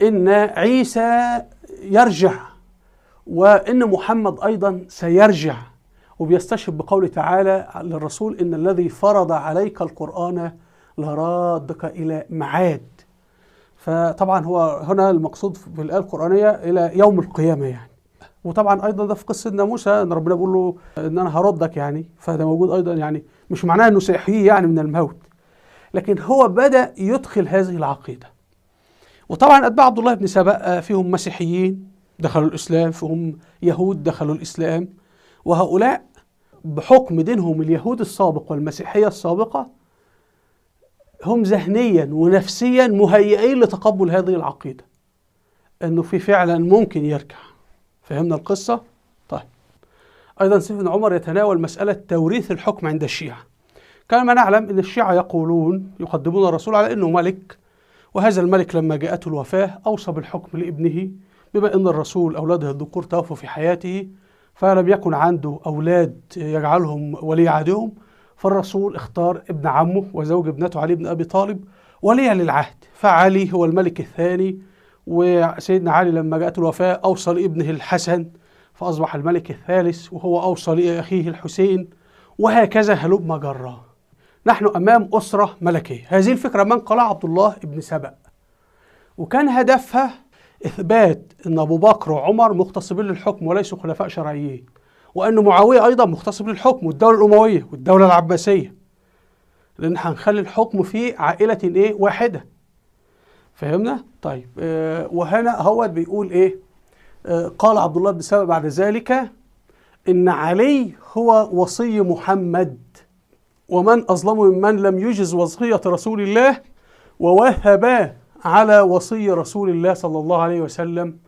إن عيسى يرجع وإن محمد أيضا سيرجع، وبيستشهد بقوله تعالى للرسول إن الذي فرض عليك القرآن لرادك إلى معاد. فطبعا هو هنا المقصود في الآية القرآنية إلى يوم القيامة يعني. وطبعا أيضا ده في قصة موسى إن ربنا بيقول له إن أنا هردك يعني، فده موجود أيضا يعني، مش معناه إنه سيحييه يعني من الموت، لكن هو بدأ يدخل هذه العقيدة. وطبعا أتباع عبد الله بن سبأ فيهم مسيحيين دخلوا الإسلام، فيهم يهود دخلوا الإسلام، وهؤلاء بحكم دينهم اليهود السابق والمسيحية السابقة هم ذهنيا ونفسيا مهيئين لتقبل هذه العقيدة، أنه في فعلا ممكن يرجع. فهمنا القصة؟ طيب أيضا سيف بن عمر يتناول مسألة توريث الحكم عند الشيعة. كما نعلم أن الشيعة يقولون يقدمون الرسول على أنه ملك، وهذا الملك لما جاءته الوفاة أوصى بالحكم لابنه، بما أن الرسول أولاده الذكور توفوا في حياته فلم يكن عنده أولاد يجعلهم ولي عهدهم، فالرسول اختار ابن عمه وزوج ابنته علي بن أبي طالب وليا للعهد، فعلي هو الملك الثاني. وسيدنا علي لما جاءته الوفاة أوصى لابنه الحسن فأصبح الملك الثالث، وهو أوصى لأخيه الحسين، وهكذا هلم جرا. نحن أمام أسرة ملكية. هذه الفكرة من قالها عبد الله بن سبأ، وكان هدفها إثبات أن أبو بكر وعمر مغتصبين للحكم وليسوا خلفاء شرعيين، وأن معاوية أيضا مغتصب للحكم، والدولة الأموية والدولة العباسية، لأن هنخلي الحكم في عائلة إيه واحدة. فهمنا؟ طيب وهنا هو بيقول إيه؟ قال عبد الله بن سبأ بعد ذلك إن علي هو وصي محمد، ومن أظلم ممن لم يجز وصية رسول الله ووهب على وصي رسول الله صلى الله عليه وسلم.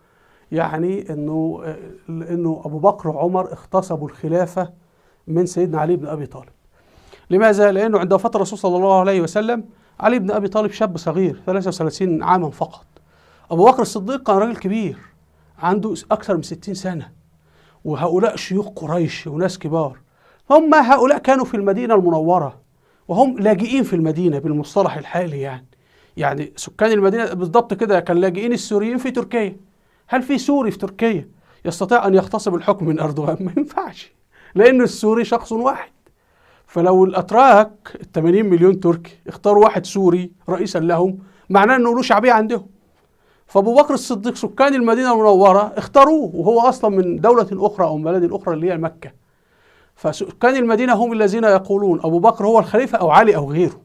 يعني إنه أبو بكر وعمر اغتصبوا الخلافة من سيدنا علي بن أبي طالب. لماذا؟ لأنه عند وفاة الرسول صلى الله عليه وسلم علي بن أبي طالب شاب صغير 33 عاما فقط. أبو بكر الصديق كان راجل كبير عنده أكثر من 60 سنة، وهؤلاء شيوخ قريش وناس كبار. هم هؤلاء كانوا في المدينة المنورة وهم لاجئين في المدينة بالمصطلح الحالي، يعني سكان المدينة بالضبط كده كان لاجئين السوريين في تركيا. هل في سوري في تركيا يستطيع أن يغتصب الحكم من أردوغان؟ ما ينفعش، لأن السوري شخص واحد. فلو الأتراك 80 مليون تركي اختاروا واحد سوري رئيسا لهم، معناه أنه له شعبية عندهم. فأبو بكر الصديق سكان المدينة المنورة اختاروه، وهو أصلا من دولة أخرى أو من بلد أخرى اللي هي مكة. فسكان المدينة هم الذين يقولون أبو بكر هو الخليفة أو علي أو غيره.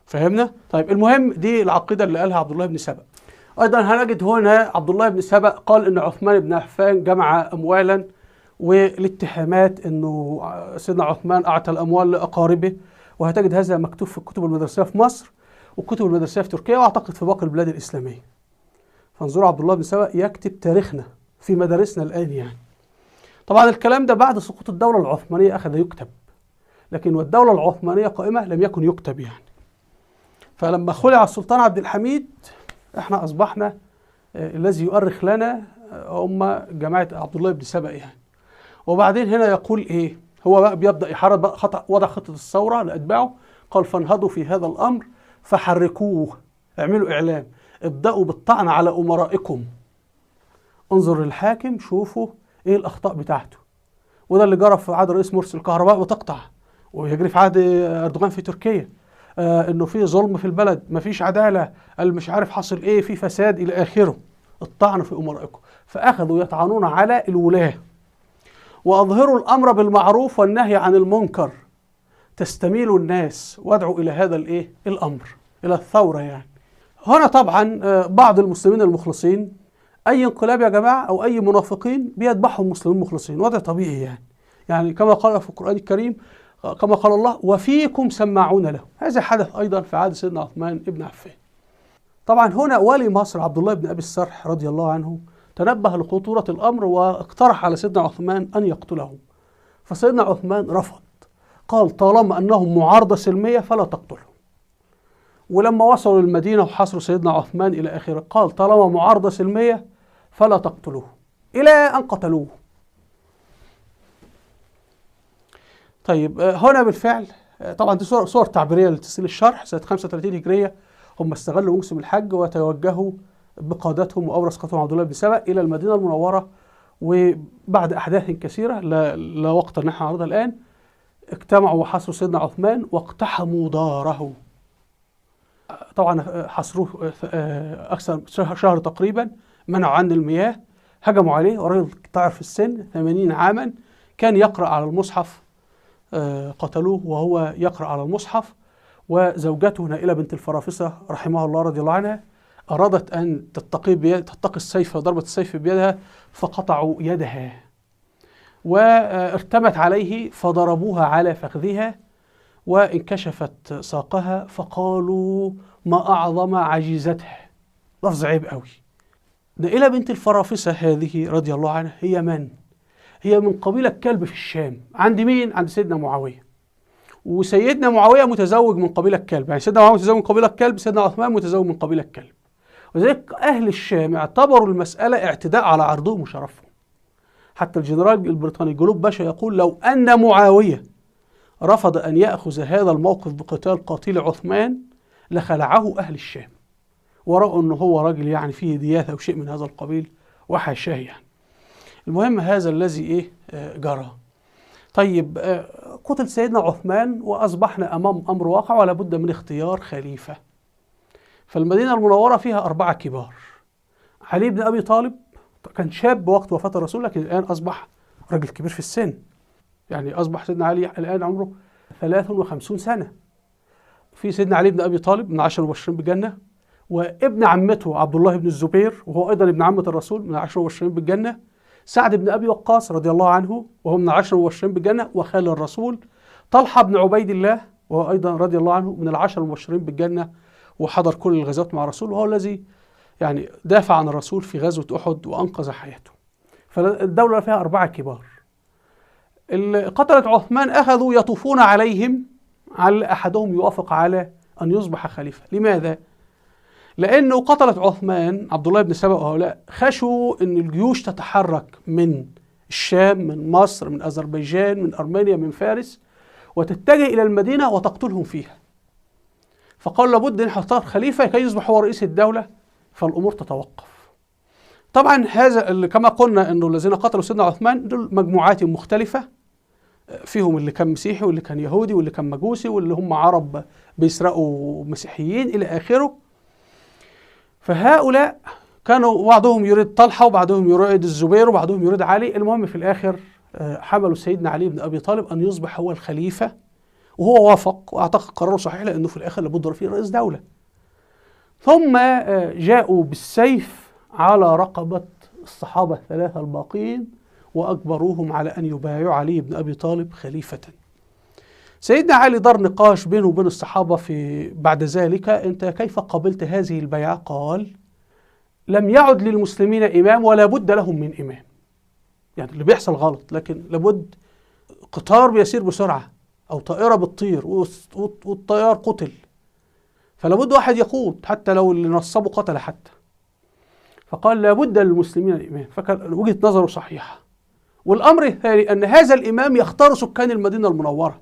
فهمنا؟ طيب المهم دي العقيدة اللي قالها عبد الله بن سبأ. أيضا هنجد هنا عبد الله بن سبأ قال إن عثمان بن عفان جمع أموالا، والاتهامات إنه سيدنا عثمان أعطى الأموال لأقاربه، وهتجد هذا مكتوب في الكتب المدرسية في مصر والكتب المدرسية في تركيا وأعتقد في باقي البلاد الإسلامية. فانظروا عبد الله بن سبأ يكتب تاريخنا في مدارسنا الآن يعني. طبعا الكلام ده بعد سقوط الدولة العثمانية أخذ يكتب، لكن والدولة العثمانية قائمة لم يكن يكتب يعني. فلما خلع السلطان عبد الحميد احنا أصبحنا الذي يؤرخ لنا هم جماعة عبد الله بن سبأ يعني. وبعدين هنا يقول إيه؟ هو بقى بيبدأ يحرض بقى، وضع خطة الثورة لأتباعه، قال فانهضوا في هذا الأمر فحركوه، اعملوا إعلام، ابدأوا بالطعن على أمرائكم، انظر للحاكم شوفوا إيه الأخطاء بتاعته. وده اللي جرى في عهد رئيس مرسي، الكهرباء بتقطع، ويجري في عهد أردوغان في تركيا، إنه في ظلم في البلد، مفيش عدالة، مش عارف حصل إيه، في فساد إلى آخره. الطعن في أمرائكم، فأخذوا يطعنون على الولاة. وأظهروا الأمر بالمعروف والنهي عن المنكر، تستميل الناس وادعوا إلى هذا الإيه؟ الأمر، إلى الثورة يعني. هنا طبعا بعض المسلمين المخلصين، أي انقلاب يا جماعة أو أي منافقين بيتبعهم مسلمين مخلصين، وضع طبيعي يعني. يعني كما قال في القرآن الكريم، كما قال الله وفيكم سماعون له. هذا حدث أيضا في عهد سيدنا عثمان بن عفان. طبعا هنا والي مصر عبد الله بن أبي السرح رضي الله عنه تنبه لخطورة الأمر واقترح على سيدنا عثمان أن يقتله، فسيدنا عثمان رفض، قال طالما أنهم معارضة سلمية فلا تقتلهم. ولما وصلوا المدينة وحاصروا سيدنا عثمان إلى آخره، قال طالما معارضة سلمية فلا تقتلوه، إلى أن قتلوه. طيب هنا بالفعل طبعا دي صور تعبيرية لتسهيل الشرح. سنة 35 هجرية هم استغلوا موسم الحج وتوجهوا بقادتهم وأورث قادتهم عبد الله بن سبأ إلى المدينة المنورة، وبعد أحداث كثيرة لا وقت ان احنا نعرضها الآن، اجتمعوا وحاصروا سيدنا عثمان واقتحموا داره. طبعا حاصروه أكثر شهر تقريبا، منعوا عنه المياه، هجموا عليه، ورجل طاعر في السن 80 عاما كان يقرأ على المصحف، قتلوه وهو يقرأ على المصحف. وزوجته نائلة بنت الفرافصة رحمها الله رضي الله عنها أرادت أن تتقي السيف، ضربة السيف بيدها فقطعوا يدها، وارتمت عليه فضربوها على فخذها وانكشفت ساقها، فقالوا ما أعظم عجيزتها. لفظ عيب قوي. نائلة بنت الفرافصة هذه رضي الله عنها هي من؟ هي من قبيلة كلب في الشام. عند مين؟ عند سيدنا معاوية. وسيدنا معاوية متزوج من قبيلة كلب، يعني سيدنا معاوية متزوج من قبيلة كلب، سيدنا عثمان متزوج من قبيلة كلب. ولذلك أهل الشام اعتبروا المسألة اعتداء على عرضهم وشرفهم. حتى الجنرال البريطاني جلوب باشا يقول لو أن معاوية رفض أن يأخذ هذا الموقف بقتال قاتل عثمان لخلعه أهل الشام، ورأوا أنه هو راجل يعني فيه دياثة أو شيء من هذا القبيل وحاشاه يعني. المهم هذا الذي جرى. طيب قتل سيدنا عثمان وأصبحنا أمام أمر واقع ولا بد من اختيار خليفة. فالمدينة المنورة فيها 4 كبار. علي بن أبي طالب كان شاب وقت وفاة الرسول، لكن الآن أصبح رجل كبير في السن، يعني أصبح سيدنا علي الآن عمره 53 سنة. في سيدنا علي بن أبي طالب من 10 مبشرين بالجنة، وابن عمته عبد الله بن الزبير وهو أيضا ابن عمة الرسول من 10 مبشرين بالجنة، سعد بن أبي وقاص رضي الله عنه وهو من 10 مبشرين بالجنة وخال الرسول، طلحة بن عبيد الله وهو أيضا رضي الله عنه من 10 المبشرين بالجنة وحضر كل الغزوات مع الرسول، وهو الذي يعني دافع عن الرسول في غزوة أحد وأنقذ حياته. فالدولة فيها 4 كبار. اللي قتلت عثمان أخذوا يطوفون عليهم على أحدهم يوافق على أن يصبح خليفة. لماذا؟ لأنه قتلت عثمان عبد الله بن سبأ وهؤلاء خشوا أن الجيوش تتحرك من الشام، من مصر، من أذربيجان، من أرمينيا، من فارس، وتتجه إلى المدينة وتقتلهم فيها. فقالوا لابد أن نختار خليفة كي يصبح هو رئيس الدولة، فالأمور تتوقف. طبعا هذا اللي كما قلنا أنه الذين قتلوا سيدنا عثمان دول مجموعات مختلفة، فيهم اللي كان مسيحي واللي كان يهودي واللي كان مجوسي واللي هم عرب بيسرقوا مسيحيين إلى آخره. فهؤلاء كانوا بعضهم يريد طلحة وبعضهم يريد الزبير وبعضهم يريد علي. المهم في الآخر حملوا سيدنا علي بن أبي طالب أن يصبح هو الخليفة، وهو وافق وأعتقد قراره صحيح لأنه في الآخر لابد فيه رئيس دولة. ثم جاءوا بالسيف على رقبة الصحابة الثلاثة الباقين وأجبروهم على أن يبايعوا علي بن أبي طالب خليفة. سيدنا علي دار نقاش بينه وبين الصحابة في بعد ذلك، أنت كيف قبلت هذه البيعة؟ قال لم يعد للمسلمين إمام ولا بد لهم من إمام. يعني اللي بيحصل غلط، لكن لابد، قطار بيسير بسرعة أو طائرة بتطير والطيار قتل، فلابد واحد يقود حتى لو اللي نصبه قتل حتى. فقال لابد للمسلمين الإمام، فكان وجهة نظره صحيحة. والأمر الثاني أن هذا الإمام يختار سكان المدينة المنورة،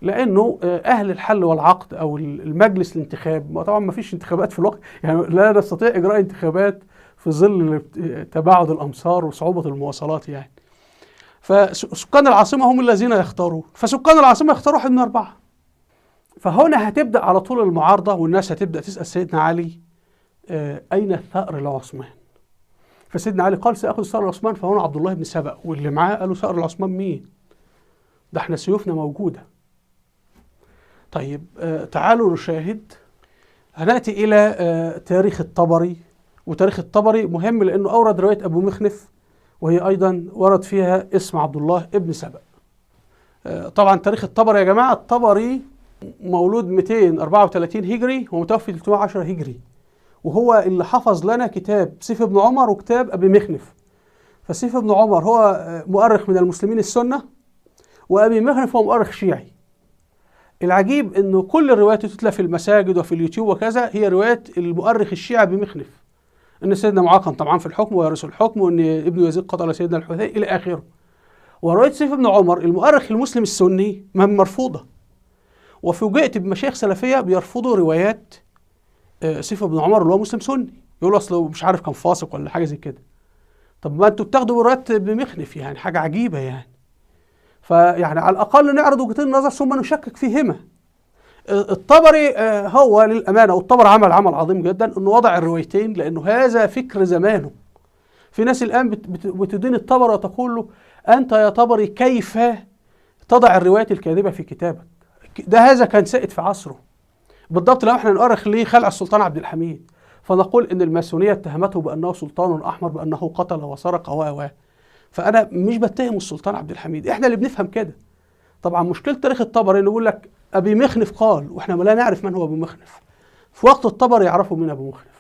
لأنه أهل الحل والعقد أو المجلس الانتخاب، طبعا ما فيش انتخابات في الوقت، يعني لا نستطيع إجراء انتخابات في ظل تباعد الأمصار وصعوبة المواصلات يعني. فسكان العاصمة هم الذين يختارون، فسكان العاصمة يختاروا واحد من 4. فهنا هتبدأ على طول المعارضة، والناس هتبدأ تسأل سيدنا علي أين الثأر لعثمان؟ فسيدنا علي قال سأخذ ثأر لعثمان. فهنا عبد الله بن سبأ واللي معاه قالوا ثأر لعثمان مين؟ ده احنا سيوفنا موجودة. طيب تعالوا نشاهد. هنأتي إلى تاريخ الطبري، وتاريخ الطبري مهم لأنه أورد رواية أبو مخنف، وهي أيضا ورد فيها اسم عبد الله ابن سبأ. طبعا تاريخ الطبري يا جماعة، الطبري مولود 234 هجري ومتوفي 310 هجري، وهو اللي حفظ لنا كتاب سيف بن عمر وكتاب أبي مخنف. فسيف بن عمر هو مؤرخ من المسلمين السنة، وأبي مخنف هو مؤرخ شيعي. العجيب أنه كل الروايات تتلى في المساجد وفي اليوتيوب وكذا هي روايات المؤرخ الشيعي أبي مخنف، أن سيدنا معاوية كان طبعا في الحكم ويرث الحكم، وأن ابن يزيد قتل سيدنا الحسين إلى آخره. ورواية سيف بن عمر المؤرخ المسلم السني مرفوضة. وفوجئت بمشايخ سلفية بيرفضوا روايات سيف بن عمر اللي هو مسلم سني، يقول اصله مش عارف كان فاسق ولا حاجة زي كده. طب ما انتوا بتاخدوا بروايات ابن مخنف، يعني حاجة عجيبة يعني. فيعني على الاقل نعرض وجهتين النظر ثم نشكك فيهما. الطبري هو للامانة، والطبري عمل عمل عظيم جدا انه وضع الروايتين، لانه هذا فكر زمانه. في ناس الان بتدين الطبري وتقول له انت يا طبري كيف تضع الروايات الكاذبة في كتابك؟ ده هذا كان سائد في عصره. بالضبط لو احنا نؤرخ ليه خلع السلطان عبد الحميد، فنقول ان الماسونيه اتهمته بانه سلطان احمر، بانه قتل وسرق و فانا مش بتهم السلطان عبد الحميد، احنا اللي بنفهم كده. طبعا مشكلة تاريخ الطبري انه يقول لك ابي مخنف قال، واحنا لا نعرف من هو ابو مخنف. في وقت الطبري يعرفوا مين ابو مخنف.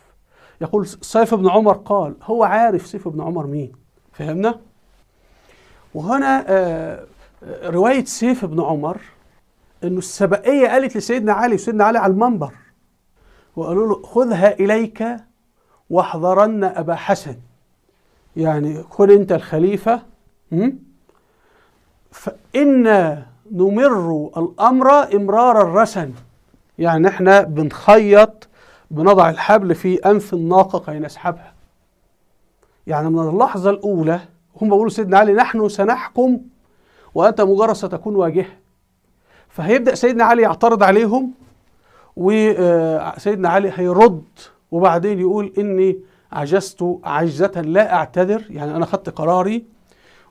يقول سيف بن عمر قال، هو عارف سيف بن عمر مين، فهمنا؟ وهنا رواية سيف بن عمر انه السبائيه قالت لسيدنا علي، وسيدنا علي على المنبر، وقالوا له خذها اليك واحذرن ابا حسن، يعني كن انت الخليفة، فإنا نمر الامر امرار الرسن، يعني احنا بنخيط، بنضع الحبل في انف الناقة كي نسحبها. يعني من اللحظة الاولى هم بيقولوا سيدنا علي نحن سنحكم وانت مجرد ستكون واجهه. فهيبدأ سيدنا علي يعترض عليهم، وسيدنا علي هيرد، وبعدين يقول إني عجزت عجزة لا أعتذر، يعني أنا خدت قراري.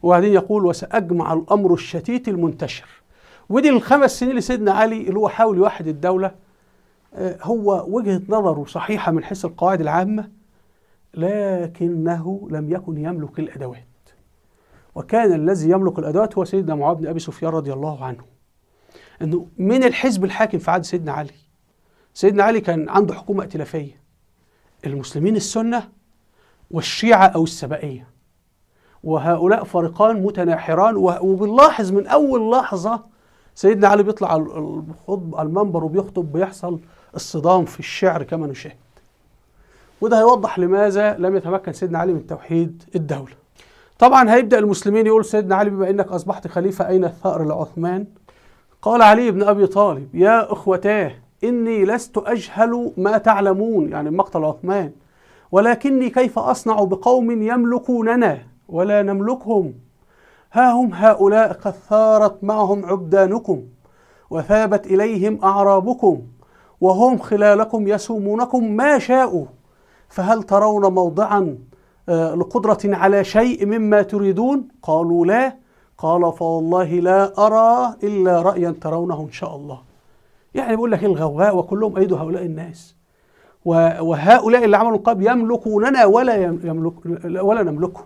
وبعدين يقول وسأجمع الأمر الشتيت المنتشر. ودي الخمس سنين لسيدنا علي اللي هو حاول يوحد الدولة، هو وجهة نظره صحيحة من حيث القواعد العامة، لكنه لم يكن يملك الأدوات، وكان الذي يملك الأدوات هو سيدنا معاوية بن أبي سفيان رضي الله عنه، انه من الحزب الحاكم في عهد سيدنا علي. سيدنا علي كان عنده حكومة ائتلافية، المسلمين السنة والشيعة أو السبائية، وهؤلاء فريقان متناحران. وبنلاحظ من أول لحظة سيدنا علي بيطلع على المنبر وبيخطب بيحصل الصدام في الشعر كما نشاهد. وده هيوضح لماذا لم يتمكن سيدنا علي من توحيد الدولة. طبعا هيبدأ المسلمين يقول سيدنا علي بما إنك أصبحت خليفة أين الثأر لعثمان؟ قال علي بن أبي طالب يا أخوتاه إني لست أجهل ما تعلمون، يعني مقتل عثمان، ولكني كيف أصنع بقوم يملكوننا ولا نملكهم؟ ها هم هؤلاء قد ثارت معهم عبدانكم وثابت إليهم أعرابكم وهم خلالكم يسومونكم ما شاءوا، فهل ترون موضعا لقدرة على شيء مما تريدون؟ قالوا لا. قال فوالله لا أرى إلا رأيا ترونه إن شاء الله. يعني بيقول لك الغوغاء وكلهم أيدوا هؤلاء الناس، وهؤلاء اللي عملوا القلب يملكوننا ولا نملكهم.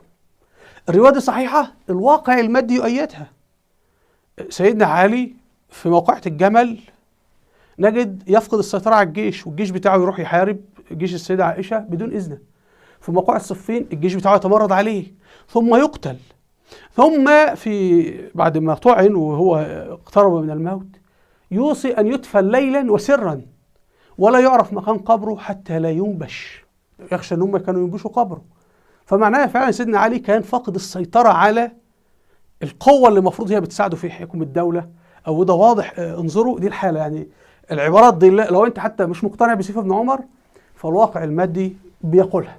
الرواية دي صحيحة، الواقع المادي يؤيدها. سيدنا علي في موقعة الجمل نجد يفقد السيطرة على الجيش، والجيش بتاعه يروح يحارب جيش السيدة عائشة بدون إذنه. في موقعة صفين الجيش بتاعه يتمرد عليه ثم يقتل، ثم في بعد ما طعن وهو اقترب من الموت يوصي أن يدفن ليلا وسرا ولا يعرف مكان قبره حتى لا ينبش، يخشى أن هم كانوا ينبشوا قبره. فمعناها فعلا سيدنا علي كان فاقد السيطرة على القوة اللي المفروض هي بتساعده في حكم الدولة، أو ده واضح. انظروا دي الحالة، يعني العبارات دي لو أنت حتى مش مقتنع بسيف بن عمر فالواقع المادي بيقولها.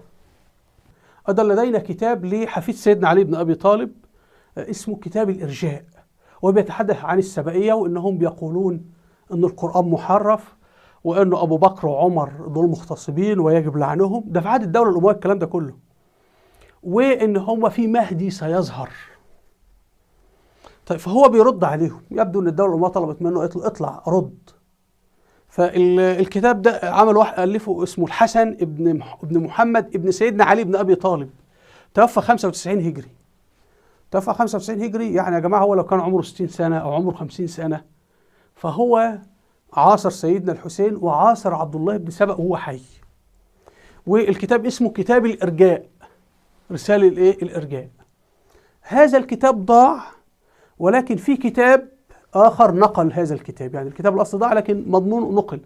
أيضا لدينا كتاب لحفيد سيدنا علي بن أبي طالب اسمه كتاب الإرجاء، وبيتحدث عن السبائية وإنهم بيقولون أن القرآن محرف وأن أبو بكر وعمر دول مغتصبين ويجب لعنهم، ده في عهد الدولة الأموية الكلام ده كله، وإن هم في مهدي سيظهر. طيب فهو بيرد عليهم، يبدو أن الدولة الأموية طلبت منه اطلع رد. فالكتاب ده عمل واحد ألفه اسمه الحسن ابن محمد ابن سيدنا علي بن أبي طالب، توفى 95 هجري. توفى 95 هجري، يعني يا جماعة هو لو كان عمره 60 سنة أو عمره 50 سنة فهو عاصر سيدنا الحسين وعاصر عبد الله بن سبأ وهو حي. والكتاب اسمه كتاب الإرجاء، رسالة الإيه؟ الإرجاء. هذا الكتاب ضاع، ولكن في كتاب آخر نقل هذا الكتاب، يعني الكتاب الأصلي ضاع لكن مضمونه نقل.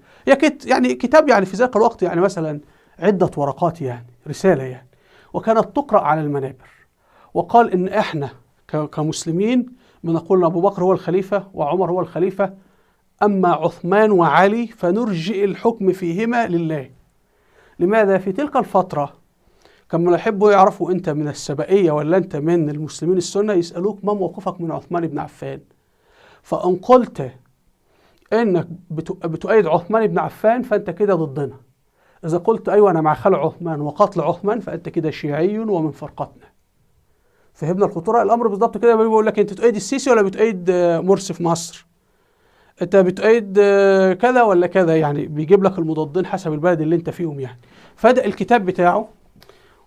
يعني كتاب يعني في ذاك الوقت يعني مثلا عدة ورقات، يعني رسالة يعني، وكانت تقرأ على المنابر. وقال إن إحنا كمسلمين بنقول أبو بكر هو الخليفة وعمر هو الخليفة، أما عثمان وعلي فنرجئ الحكم فيهما لله. لماذا؟ في تلك الفترة كانوا يحبوا يعرفوا أنت من السبائية ولا أنت من المسلمين السنة، يسألوك ما موقفك من عثمان بن عفان. فإن قلت أنك بتؤيد عثمان بن عفان فأنت كده ضدنا. إذا قلت أيوة أنا مع خلع عثمان وقتل عثمان فأنت كده شيعي ومن فرقتنا. فهمنا الخطورة؟ الأمر بالضبط كده. بيقول لك أنت تؤيد السيسي ولا بتؤيد مرسي في مصر؟ أنت بتؤيد كذا ولا كذا؟ يعني بيجيب لك المضادين حسب البلد اللي أنت فيهم يعني. فده الكتاب بتاعه.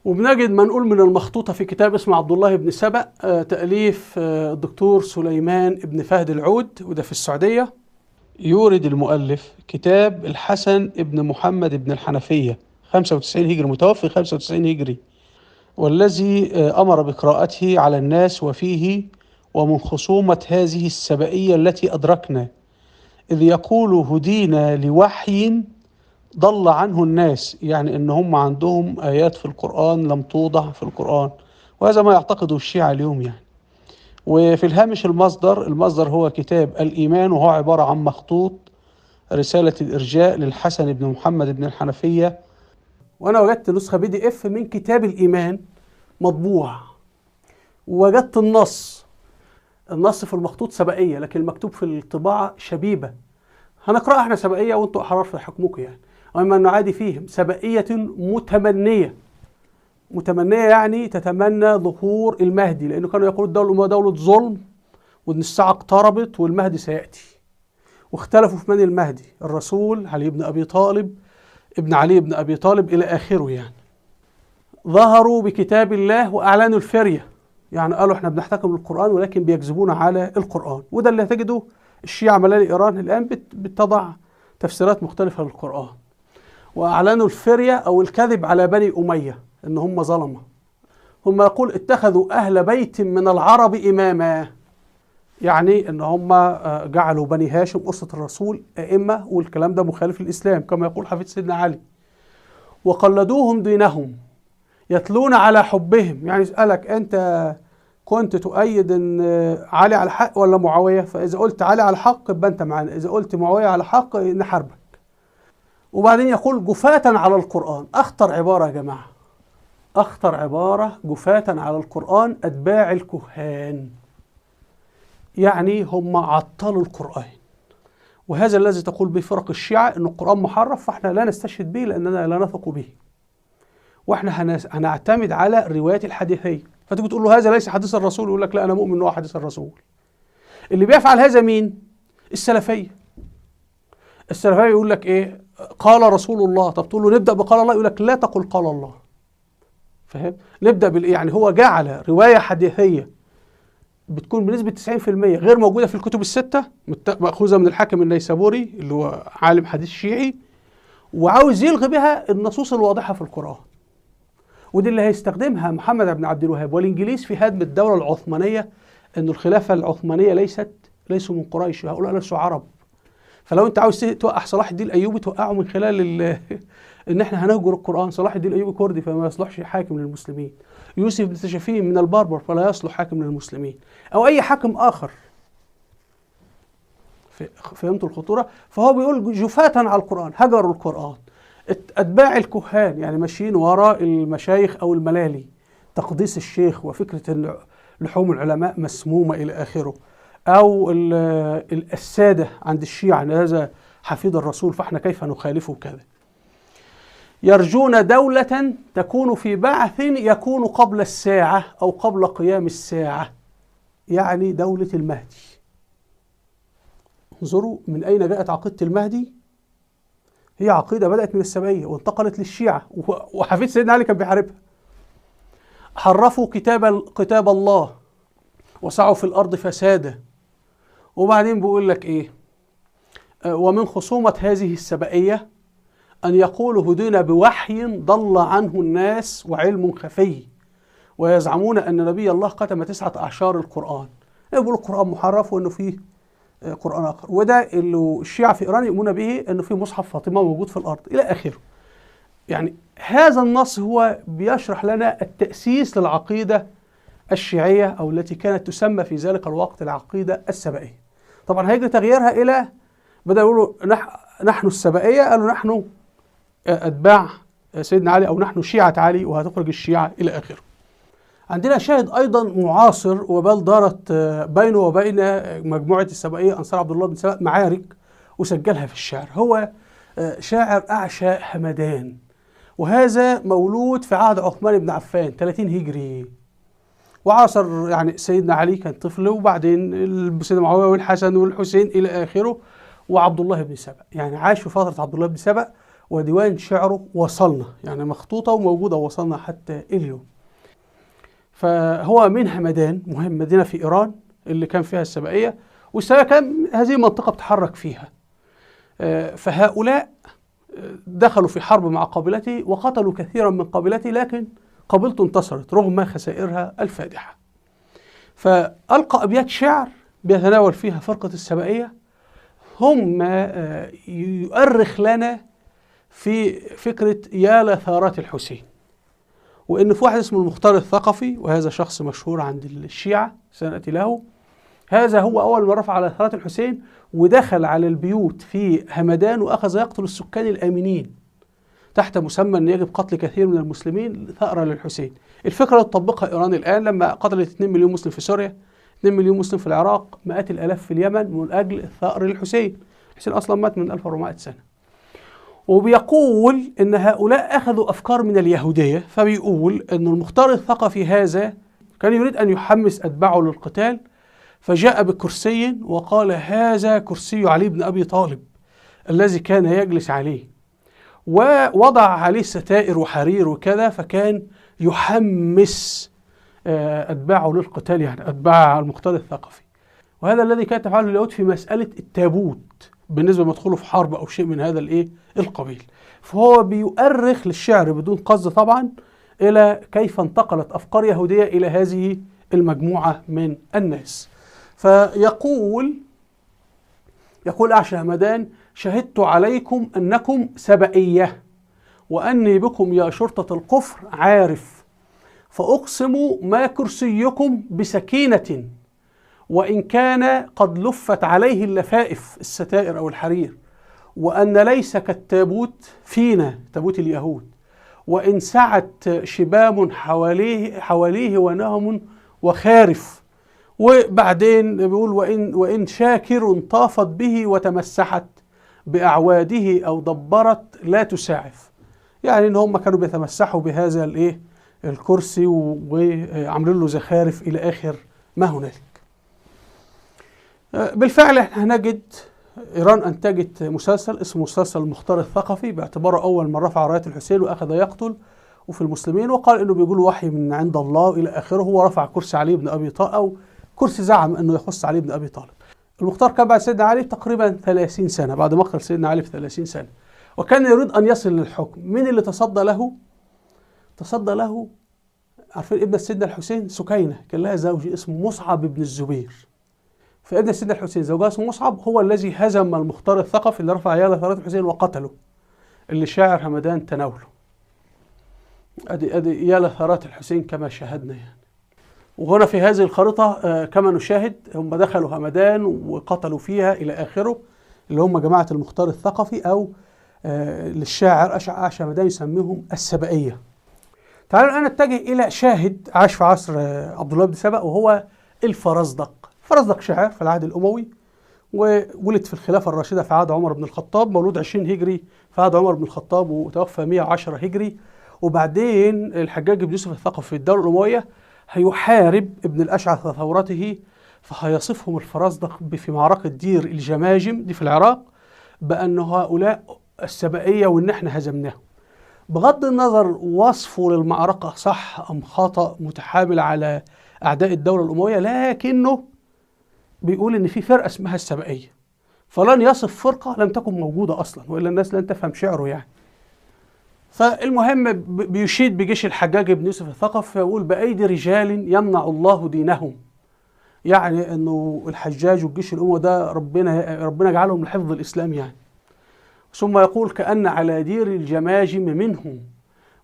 وبنجد منقول من المخطوطة في كتاب اسمه عبد الله بن سبأ، تأليف الدكتور سليمان بن فهد العود، وده في السعودية. يورد المؤلف كتاب الحسن بن محمد بن الحنفية 95 هجري، متوفي 95 هجري، والذي أمر بقراءته على الناس، وفيه: ومن خصومة هذه السبائية التي أدركنا، إذ يقول هدينا لوحي ضل عنه الناس، يعني إن هم عندهم آيات في القرآن لم توضع في القرآن، وهذا ما يعتقده الشيعة اليوم يعني. وفي الهامش المصدر هو كتاب الإيمان، وهو عبارة عن مخطوط رسالة الإرجاء للحسن بن محمد بن الحنفية. وأنا وجدت نسخة PDF من كتاب الإيمان مطبوع، ووجدت النص في المخطوط سبائية، لكن المكتوب في الطباعة شبيبة. هنقرأها احنا سبائية وانتوا أحرار في حكمكم يعني. أما أنه عادي فيهم سبائية متمنية، متمنية يعني تتمنى ظهور المهدي، لأنه كانوا يقولوا الدولة الأموية دولة ظلم، وإن الساعة اقتربت والمهدي سيأتي. واختلفوا في من المهدي، الرسول، علي بن أبي طالب، ابن علي بن أبي طالب، إلى آخره يعني. ظهروا بكتاب الله وأعلنوا الفرية، يعني قالوا احنا بنحتكم للقرآن ولكن بيكذبون على القرآن. وده اللي تجده الشيعة ملال إيران الآن بتضع تفسيرات مختلفة للقرآن. وأعلنوا الفرية أو الكذب على بني أمية إن هم ظلمة. هم يقول اتخذوا أهل بيت من العرب إماما، يعني إن هم جعلوا بني هاشم أسرة الرسول أئمة، والكلام ده مخالف للإسلام كما يقول حفيد سيدنا علي. وقلدوهم دينهم يتلون على حبهم، يعني يسألك أنت كنت تؤيد إن علي على حق ولا معاوية؟ فإذا قلت علي على حق يبقى أنت معانا، إذا قلت معاوية على حق نحاربك. وبعدين يقول جفاة على القرآن. أخطر عبارة يا جماعة، أخطر عبارة، جفاة على القرآن أتباع الكهان، يعني هم عطلوا القرآن. وهذا الذي تقول به فرق الشيعة أن القرآن محرف، فإحنا لا نستشهد به لأننا لا نثق به، وإحنا هنعتمد على الروايات الحديثية. فتيجي تقول له هذا ليس حديث الرسول، يقول لك لا أنا مؤمن أنه حديث الرسول. اللي بيفعل هذا مين؟ السلفية. السلفية يقول لك إيه؟ قال رسول الله. طب تقول له نبدأ بقال الله، يقول لك لا تقل قال الله. فاهم؟ نبدأ بالإيه؟ يعني هو جعل رواية حديثية بتكون بنسبة 90% غير موجودة في الكتب الستة، مأخوذة من الحاكم النيسابوري اللي هو عالم حديث شيعي، وعاوز يلغي بها النصوص الواضحة في القرآن. ودي اللي هيستخدمها محمد بن عبد الوهاب والإنجليز في هدم الدولة العثمانية، إن الخلافة العثمانية ليسوا من قريش، هؤلاء ليسوا عرب. فلو أنت عاوز توقع صلاح الدين الأيوبي توقعه من خلال إن إحنا هنهجر القرآن. صلاح الدين الأيوبي كردي فما يصلحش حاكم للمسلمين، يوسف بن تشافين من البربر فلا يصلح حاكم للمسلمين، أو أي حاكم آخر. فهمتوا الخطورة؟ فهو بيقول جفاة على القرآن، هجروا القرآن، أتباع الكهان، يعني ماشيين وراء المشايخ أو الملالي، تقديس الشيخ وفكرة أن لحوم العلماء مسمومة إلى آخره، أو السادة عند الشيعة أن هذا حفيد الرسول فإحنا كيف نخالفه كذا. يرجون دولة تكون في بعث يكون قبل الساعة أو قبل قيام الساعة، يعني دولة المهدي. انظروا من أين جاءت عقيدة المهدي. هي عقيدة بدأت من السبعية وانتقلت للشيعة، وحفيد سيدنا علي كان بيحاربها. حرفوا كتاب الله وسعوا في الأرض فسادا. وبعدين بيقول لك إيه؟ ومن خصومة هذه السبائية أن يقولوا هدينا بوحي ضل عنه الناس وعلم خفي، ويزعمون أن نبي الله ختم 9 أعشار القرآن. يقولوا القرآن محرف وأنه فيه قرآن آخر، وده اللي الشيعة في إيران يؤمنون به، أنه في مصحف فاطمة موجود في الأرض إلى آخره. يعني هذا النص هو بيشرح لنا التأسيس للعقيدة الشيعية، أو التي كانت تسمى في ذلك الوقت العقيدة السبائية. طبعا هيجري تغييرها إلى بدأوا يقولوا نحن السبائية، قالوا نحن أتباع سيدنا علي أو نحن شيعة علي وهتخرج الشيعة إلى آخره. عندنا شاهد أيضا معاصر، وبل دارت بينه وبين مجموعة السبائية أنصار عبد الله بن سبأ معارك وسجلها في الشعر. هو شاعر أعشى همدان، وهذا مولود في عهد عثمان بن عفان 30 هجري، وعاصر يعني سيدنا علي كان طفل، وبعدين سيدنا معاوية والحسن والحسين إلى آخره، وعبد الله بن سبأ. يعني عاش في فترة عبد الله بن سبأ، وديوان شعره وصلنا، يعني مخطوطة وموجودة وصلنا حتى اليوم. فهو من همدان، مهم مدينة في إيران اللي كان فيها السبائية، والسبائية كان هذه المنطقة بتحرك فيها. فهؤلاء دخلوا في حرب مع قبيلته وقتلوا كثيرا من قبيلته، لكن قبيلته انتصرت رغم خسائرها الفادحة. فألقى أبيات شعر بيتناول فيها فرقة السبائية، هم يؤرخ لنا في فكرة يا لثارات الحسين، وإن في واحد اسمه المختار الثقفي، وهذا شخص مشهور عند الشيعة سنأتي له. هذا هو أول من رفع على ثارات الحسين، ودخل على البيوت في همدان وأخذ يقتل السكان الآمنين تحت مسمى أن يجب قتل كثير من المسلمين ثأرا للحسين. الفكرة تطبقها إيران الآن لما قتلت 2 مليون مسلم في سوريا، 2 مليون مسلم في العراق، مئات الآلاف في اليمن من أجل الثأر للحسين. الحسين أصلا مات من 1400 سنة. وبيقول إن هؤلاء أخذوا أفكار من اليهودية، فبيقول إن المختار الثقفي هذا كان يريد أن يحمس أتباعه للقتال، فجاء بكرسي وقال هذا كرسي علي بن أبي طالب الذي كان يجلس عليه، ووضع عليه ستائر وحرير وكذا، فكان يحمس أتباعه للقتال، يعني أتباع المختار الثقفي. وهذا الذي كان تفعله اليهود في مسألة التابوت بالنسبة لما يدخلوا في حرب أو شيء من هذا الإيه القبيل. فهو بيؤرخ للشعر بدون قصد طبعا إلى كيف انتقلت أفكار يهودية إلى هذه المجموعة من الناس. فيقول، يقول أعشى همدان: شهدت عليكم أنكم سبائية، وأني بكم يا شرطة الكفر عارف، فأقسم ما كرسيكم بسكينة، وإن كان قد لفت عليه اللفائف الستائر أو الحرير، وأن ليس كالتابوت فينا تابوت اليهود، وإن سعت شبام حواليه ونهم وخارف. وبعدين بيقول وإن شاكر طافت به وتمسحت بأعواده أو دبرت لا تساعف. يعني إن هم كانوا بيتمسحوا بهذا الإيه الكرسي وعاملين له زخارف إلى آخر ما هنالك. بالفعل احنا هنجد إيران أنتجت مسلسل اسمه مسلسل المختار الثقفي، باعتباره أول من رفع راية الحسين وأخذ يقتل وفي المسلمين، وقال إنه بيقول وحي من عند الله إلى آخره، ورفع كرسي علي بن أبي طالب، أو كرسي زعم أنه يخص علي بن أبي طالب. المختار كان بعد سيدنا علي تقريبا 30 سنة، بعد مقتل سيدنا علي ب 30 سنة، وكان يريد أن يصل للحكم. مين اللي تصدى له؟ تصدى له عارفين ابن سيدنا الحسين سكينة، كان لها زوج اسمه مصعب بن الزبير. فابن سيدنا الحسين زوجها اسمه مصعب، هو الذي هزم المختار الثقفي اللي رفع عياله ثارات الحسين وقتله، اللي شاعر همدان تناوله. ادي يا لثارات الحسين كما شاهدنا يعني. وهنا في هذه الخريطة كما نشاهد هم دخلوا همدان وقتلوا فيها إلى آخره، اللي هم جماعة المختار الثقفي أو للشاعر أعشى همدان يسميهم السبائية. تعالوا الآن نتجه إلى شاهد عاش في عصر عبد الله بن سبأ، وهو الفرزدق. الفرزدق شاعر في العهد الأموي، وولد في الخلافة الراشدة في عهد عمر بن الخطاب، مولود 20 هجري في عهد عمر بن الخطاب وتوفى 110 هجري. وبعدين الحجاج بن يوسف الثقفي في الدولة الأموية هيحارب ابن الأشعث ثورته، فهيصفهم الفرزدق في معركة دير الجماجم دي في العراق بأن هؤلاء السبائية وإن احنا هزمناهم. بغض النظر وصفه للمعركة صح أم خطأ، متحامل على أعداء الدولة الأموية، لكنه بيقول إن في فرقة اسمها السبائية، فلن يصف فرقة لم تكن موجودة أصلا، وإلا الناس لن تفهم شعره يعني. فالمهم بيشيد بجيش الحجاج بن يوسف الثقفي، فيقول بأيدي رجال يمنع الله دينهم، يعني انه الحجاج والجيش الاموي ده ربنا جعلهم لحفظ الاسلام يعني. ثم يقول كأن على دير الجماجم منهم،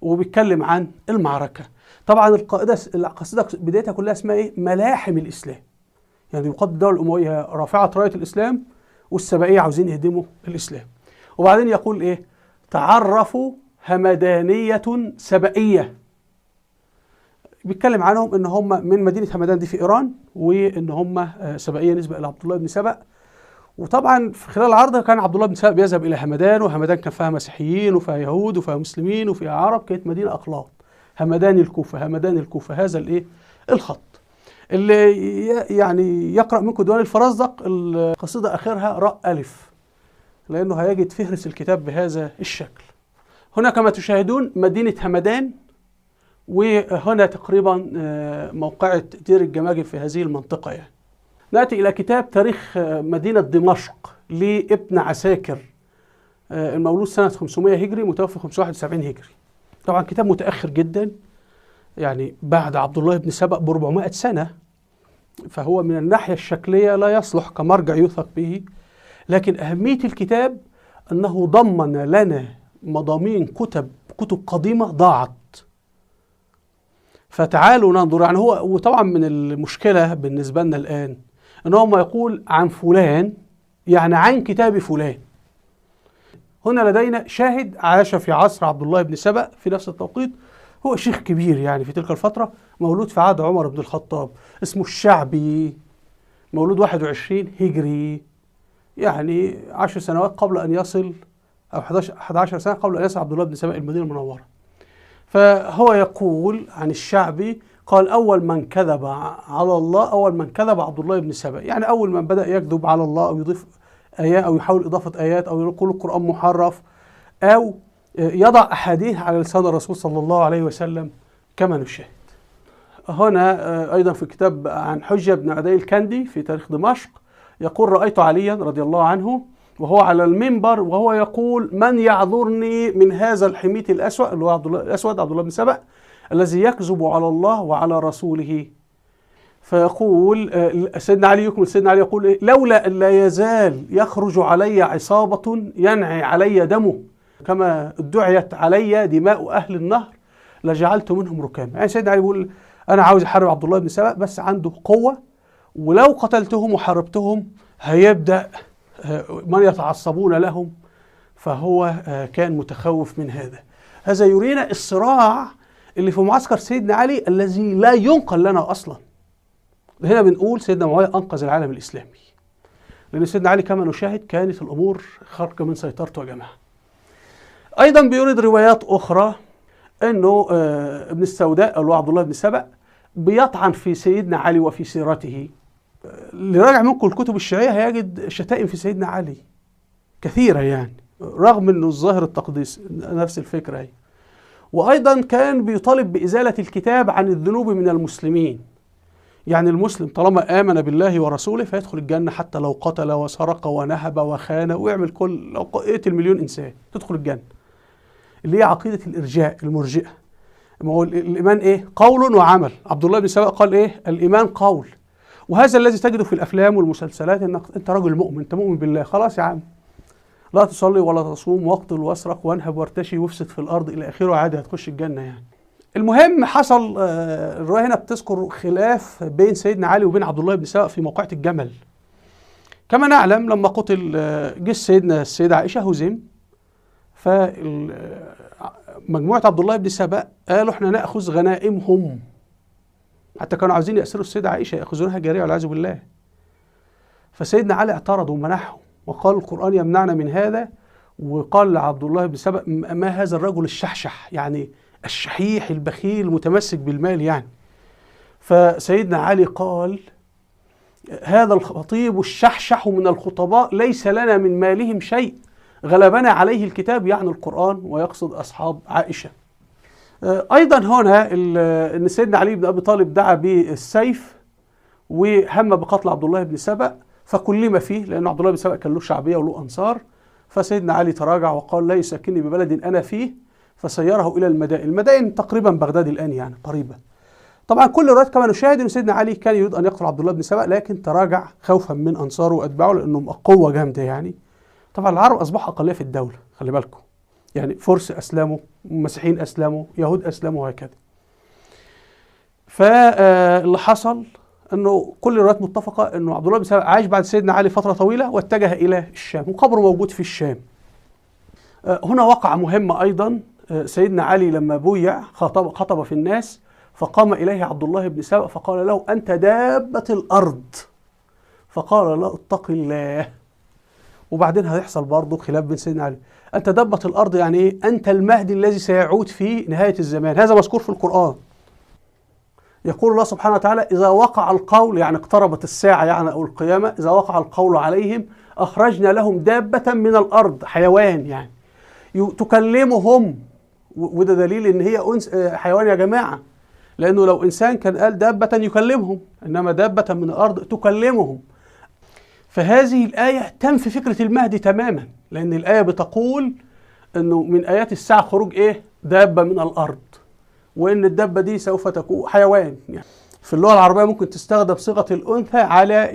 وبيتكلم عن المعركة. طبعا القصيدة بدايتها كلها اسمها ايه؟ ملاحم الاسلام. يعني يقاد الدولة الاموية رافعة راية الاسلام، والسبائية عاوزين يهدموا الاسلام. وبعدين يقول ايه؟ تعرفوا همدانية سبئية. بيتكلم عنهم ان هم من مدينة همدان دي في ايران، وان هم سبئية نسبة الى عبد الله بن سبأ. وطبعا في خلال العرض كان عبد الله بن سبأ بيذهب الى همدان، وهمدان كان فيها مسيحيين وفيها يهود وفيها مسلمين وفيها عرب، كانت مدينة اخلاط. همدان الكوفة، همدان الكوفة، هذا الايه الخط. اللي يعني يقرأ منكم ديوان الفرزدق القصيدة اخرها راء الف، لانه هيجد فهرس الكتاب بهذا الشكل. هنا كما تشاهدون مدينة همدان، وهنا تقريبا موقعة دير الجماجم في هذه المنطقة يعني. نأتي إلى كتاب تاريخ مدينة دمشق لابن عساكر، المولود سنة 500 هجري متوفى 571 هجري. طبعا كتاب متأخر جدا، يعني بعد عبد الله بن سبأ ب 400 سنة، فهو من الناحية الشكلية لا يصلح كمرجع يوثق به، لكن أهمية الكتاب أنه ضمن لنا مضامين كتب قديمة ضاعت. فتعالوا ننظر. يعني هو، وطبعا من المشكلة بالنسبة لنا الآن أن هو ما يقول عن فلان يعني عن كتاب فلان. هنا لدينا شاهد عاش في عصر عبد الله بن سبأ في نفس التوقيت، هو شيخ كبير يعني في تلك الفترة، مولود في عهد عمر بن الخطاب، اسمه الشعبي، مولود 21 هجري، يعني 10 سنوات قبل أن يصل، أو 11 سنة قبل أن يصل عبد الله بن سبأ المدينة المنورة. فهو يقول عن الشعبي، قال: أول من كذب على الله، أول من كذب عبد الله بن سبأ، يعني أول من بدأ يكذب على الله أو يضيف آيات أو يحاول إضافة آيات أو يقول القرآن محرف أو يضع أحاديث على لسان الرسول صلى الله عليه وسلم كما نشاهد. هنا أيضا في كتاب عن حجة بن عدي الكندي في تاريخ دمشق يقول: رأيت عليا رضي الله عنه وهو على المنبر وهو يقول: من يعذرني من هذا الحميت الأسود، اللي هو عبد الله الأسود، عبد الله بن سبأ، الذي يكذب على الله وعلى رسوله. فيقول سيدنا علي، يكمل سيدنا علي يقول: لولا أن لا يزال يخرج علي عصابة ينعي علي دمه كما ادعيت علي دماء أهل النهر لجعلت منهم ركاما. يعني سيدنا علي بيقول أنا عاوز أحارب عبد الله بن سبأ، بس عنده قوة، ولو قتلتهم وحاربتهم هيبدأ من يتعصبون لهم، فهو كان متخوف من هذا. هذا يرينا الصراع اللي في معسكر سيدنا علي الذي لا ينقل لنا أصلا. هنا بنقول سيدنا معاوية أنقذ العالم الإسلامي، لأن سيدنا علي كما نشاهد كانت الأمور خارجة من سيطرته يا جماعة. أيضا بيورد روايات أخرى أنه ابن السوداء اللي هو عبد الله بن سبأ بيطعن في سيدنا علي وفي سيرته. اللي راجع منكم الكتب الشيعية هيجد شتائم في سيدنا علي كثيرة، يعني رغم أنه الظاهر التقديس نفس الفكرة هي. وأيضا كان بيطالب بإزالة الكتاب عن الذنوب من المسلمين، يعني المسلم طالما آمن بالله ورسوله فيدخل الجنة حتى لو قتل وسرق ونهب وخان ويعمل كل، لو قتل مليون إنسان تدخل الجنة، اللي هي عقيدة الإرجاء المرجئة. ما هو الإيمان إيه؟ قول وعمل. عبد الله بن سبأ قال إيه؟ الإيمان قول. وهذا الذي تجده في الأفلام والمسلسلات، إنك أنت رجل مؤمن، أنت مؤمن بالله، خلاص يا عم لا تصلي ولا تصوم واقتل واسرق وانهب وارتشي وافسد في الأرض إلى آخره، عادي هتخش الجنة يعني. المهم حصل، الرواية هنا بتذكر خلاف بين سيدنا علي وبين عبد الله بن سبأ في موقعة الجمل. كما نعلم لما قتل جيش سيدنا السيدة عائشة هزم، فمجموعة عبد الله بن سبأ قالوا احنا نأخذ غنائمهم، حتى كانوا عاوزين يأسروا السيدة عائشة يأخذونها جارية والعياذ بالله. فسيدنا علي اعترض ومنعهم وقال القرآن يمنعنا من هذا، وقال لعبد الله بن سبأ ما هذا الرجل الشحشح، يعني الشحيح البخيل المتمسك بالمال يعني. فسيدنا علي قال هذا الخطيب الشحشح من الخطباء ليس لنا من مالهم شيء، غلبنا عليه الكتاب، يعني القرآن، ويقصد أصحاب عائشة. أيضا هنا أن سيدنا علي بن أبي طالب دعا بالسيف وهم بقتل عبد الله بن سبأ، فكلم فيه لأن عبد الله بن سبأ كان له شعبية وله أنصار، فسيدنا علي تراجع وقال لا يسكنني ببلد أنا فيه، فسيره إلى المدائن. المدائن تقريبا بغداد الآن يعني قريبة. طبعا كل الروايات كما نشاهد أن سيدنا علي كان يريد أن يقتل عبد الله بن سبأ، لكن تراجع خوفا من أنصاره وأتباعه لأنهم قوة جامدة يعني. طبعا العرب أصبحوا أقلية في الدولة، خلي بالكم، يعني فرس أسلموا، مسيحيين أسلموا، يهود أسلموا، وهكذا. فاللي حصل أنه كل الروايات متفقة أنه عبد الله بن سبأ عاش بعد سيدنا علي فترة طويلة واتجه إلى الشام، وقبره موجود في الشام. هنا وقعة مهمة أيضا، سيدنا علي لما بويع خطب في الناس، فقام إليه عبد الله بن سبأ فقال له أنت دابة الأرض، فقال له اتق الله. وبعدين هيحصل برضه خلاف بين سيدنا علي. أنت دابة الأرض يعني إيه؟ أنت المهدي الذي سيعود في نهاية الزمان، هذا مذكور في القرآن. يقول الله سبحانه وتعالى إذا وقع القول، يعني اقتربت الساعة يعني أو القيامة، إذا وقع القول عليهم أخرجنا لهم دابة من الأرض، حيوان يعني تكلمهم. وده دليل إن هي حيوان يا جماعة، لأنه لو إنسان كان قال دابة يكلمهم، إنما دابة من الأرض تكلمهم. فهذه الآية تنفي فكرة المهدي تماما، لأن الآية بتقول أنه من آيات الساعة خروج إيه؟ دابة من الأرض، وإن الدابة دي سوف تكون حيوان. يعني في اللغة العربية ممكن تستخدم صيغة الأنثى على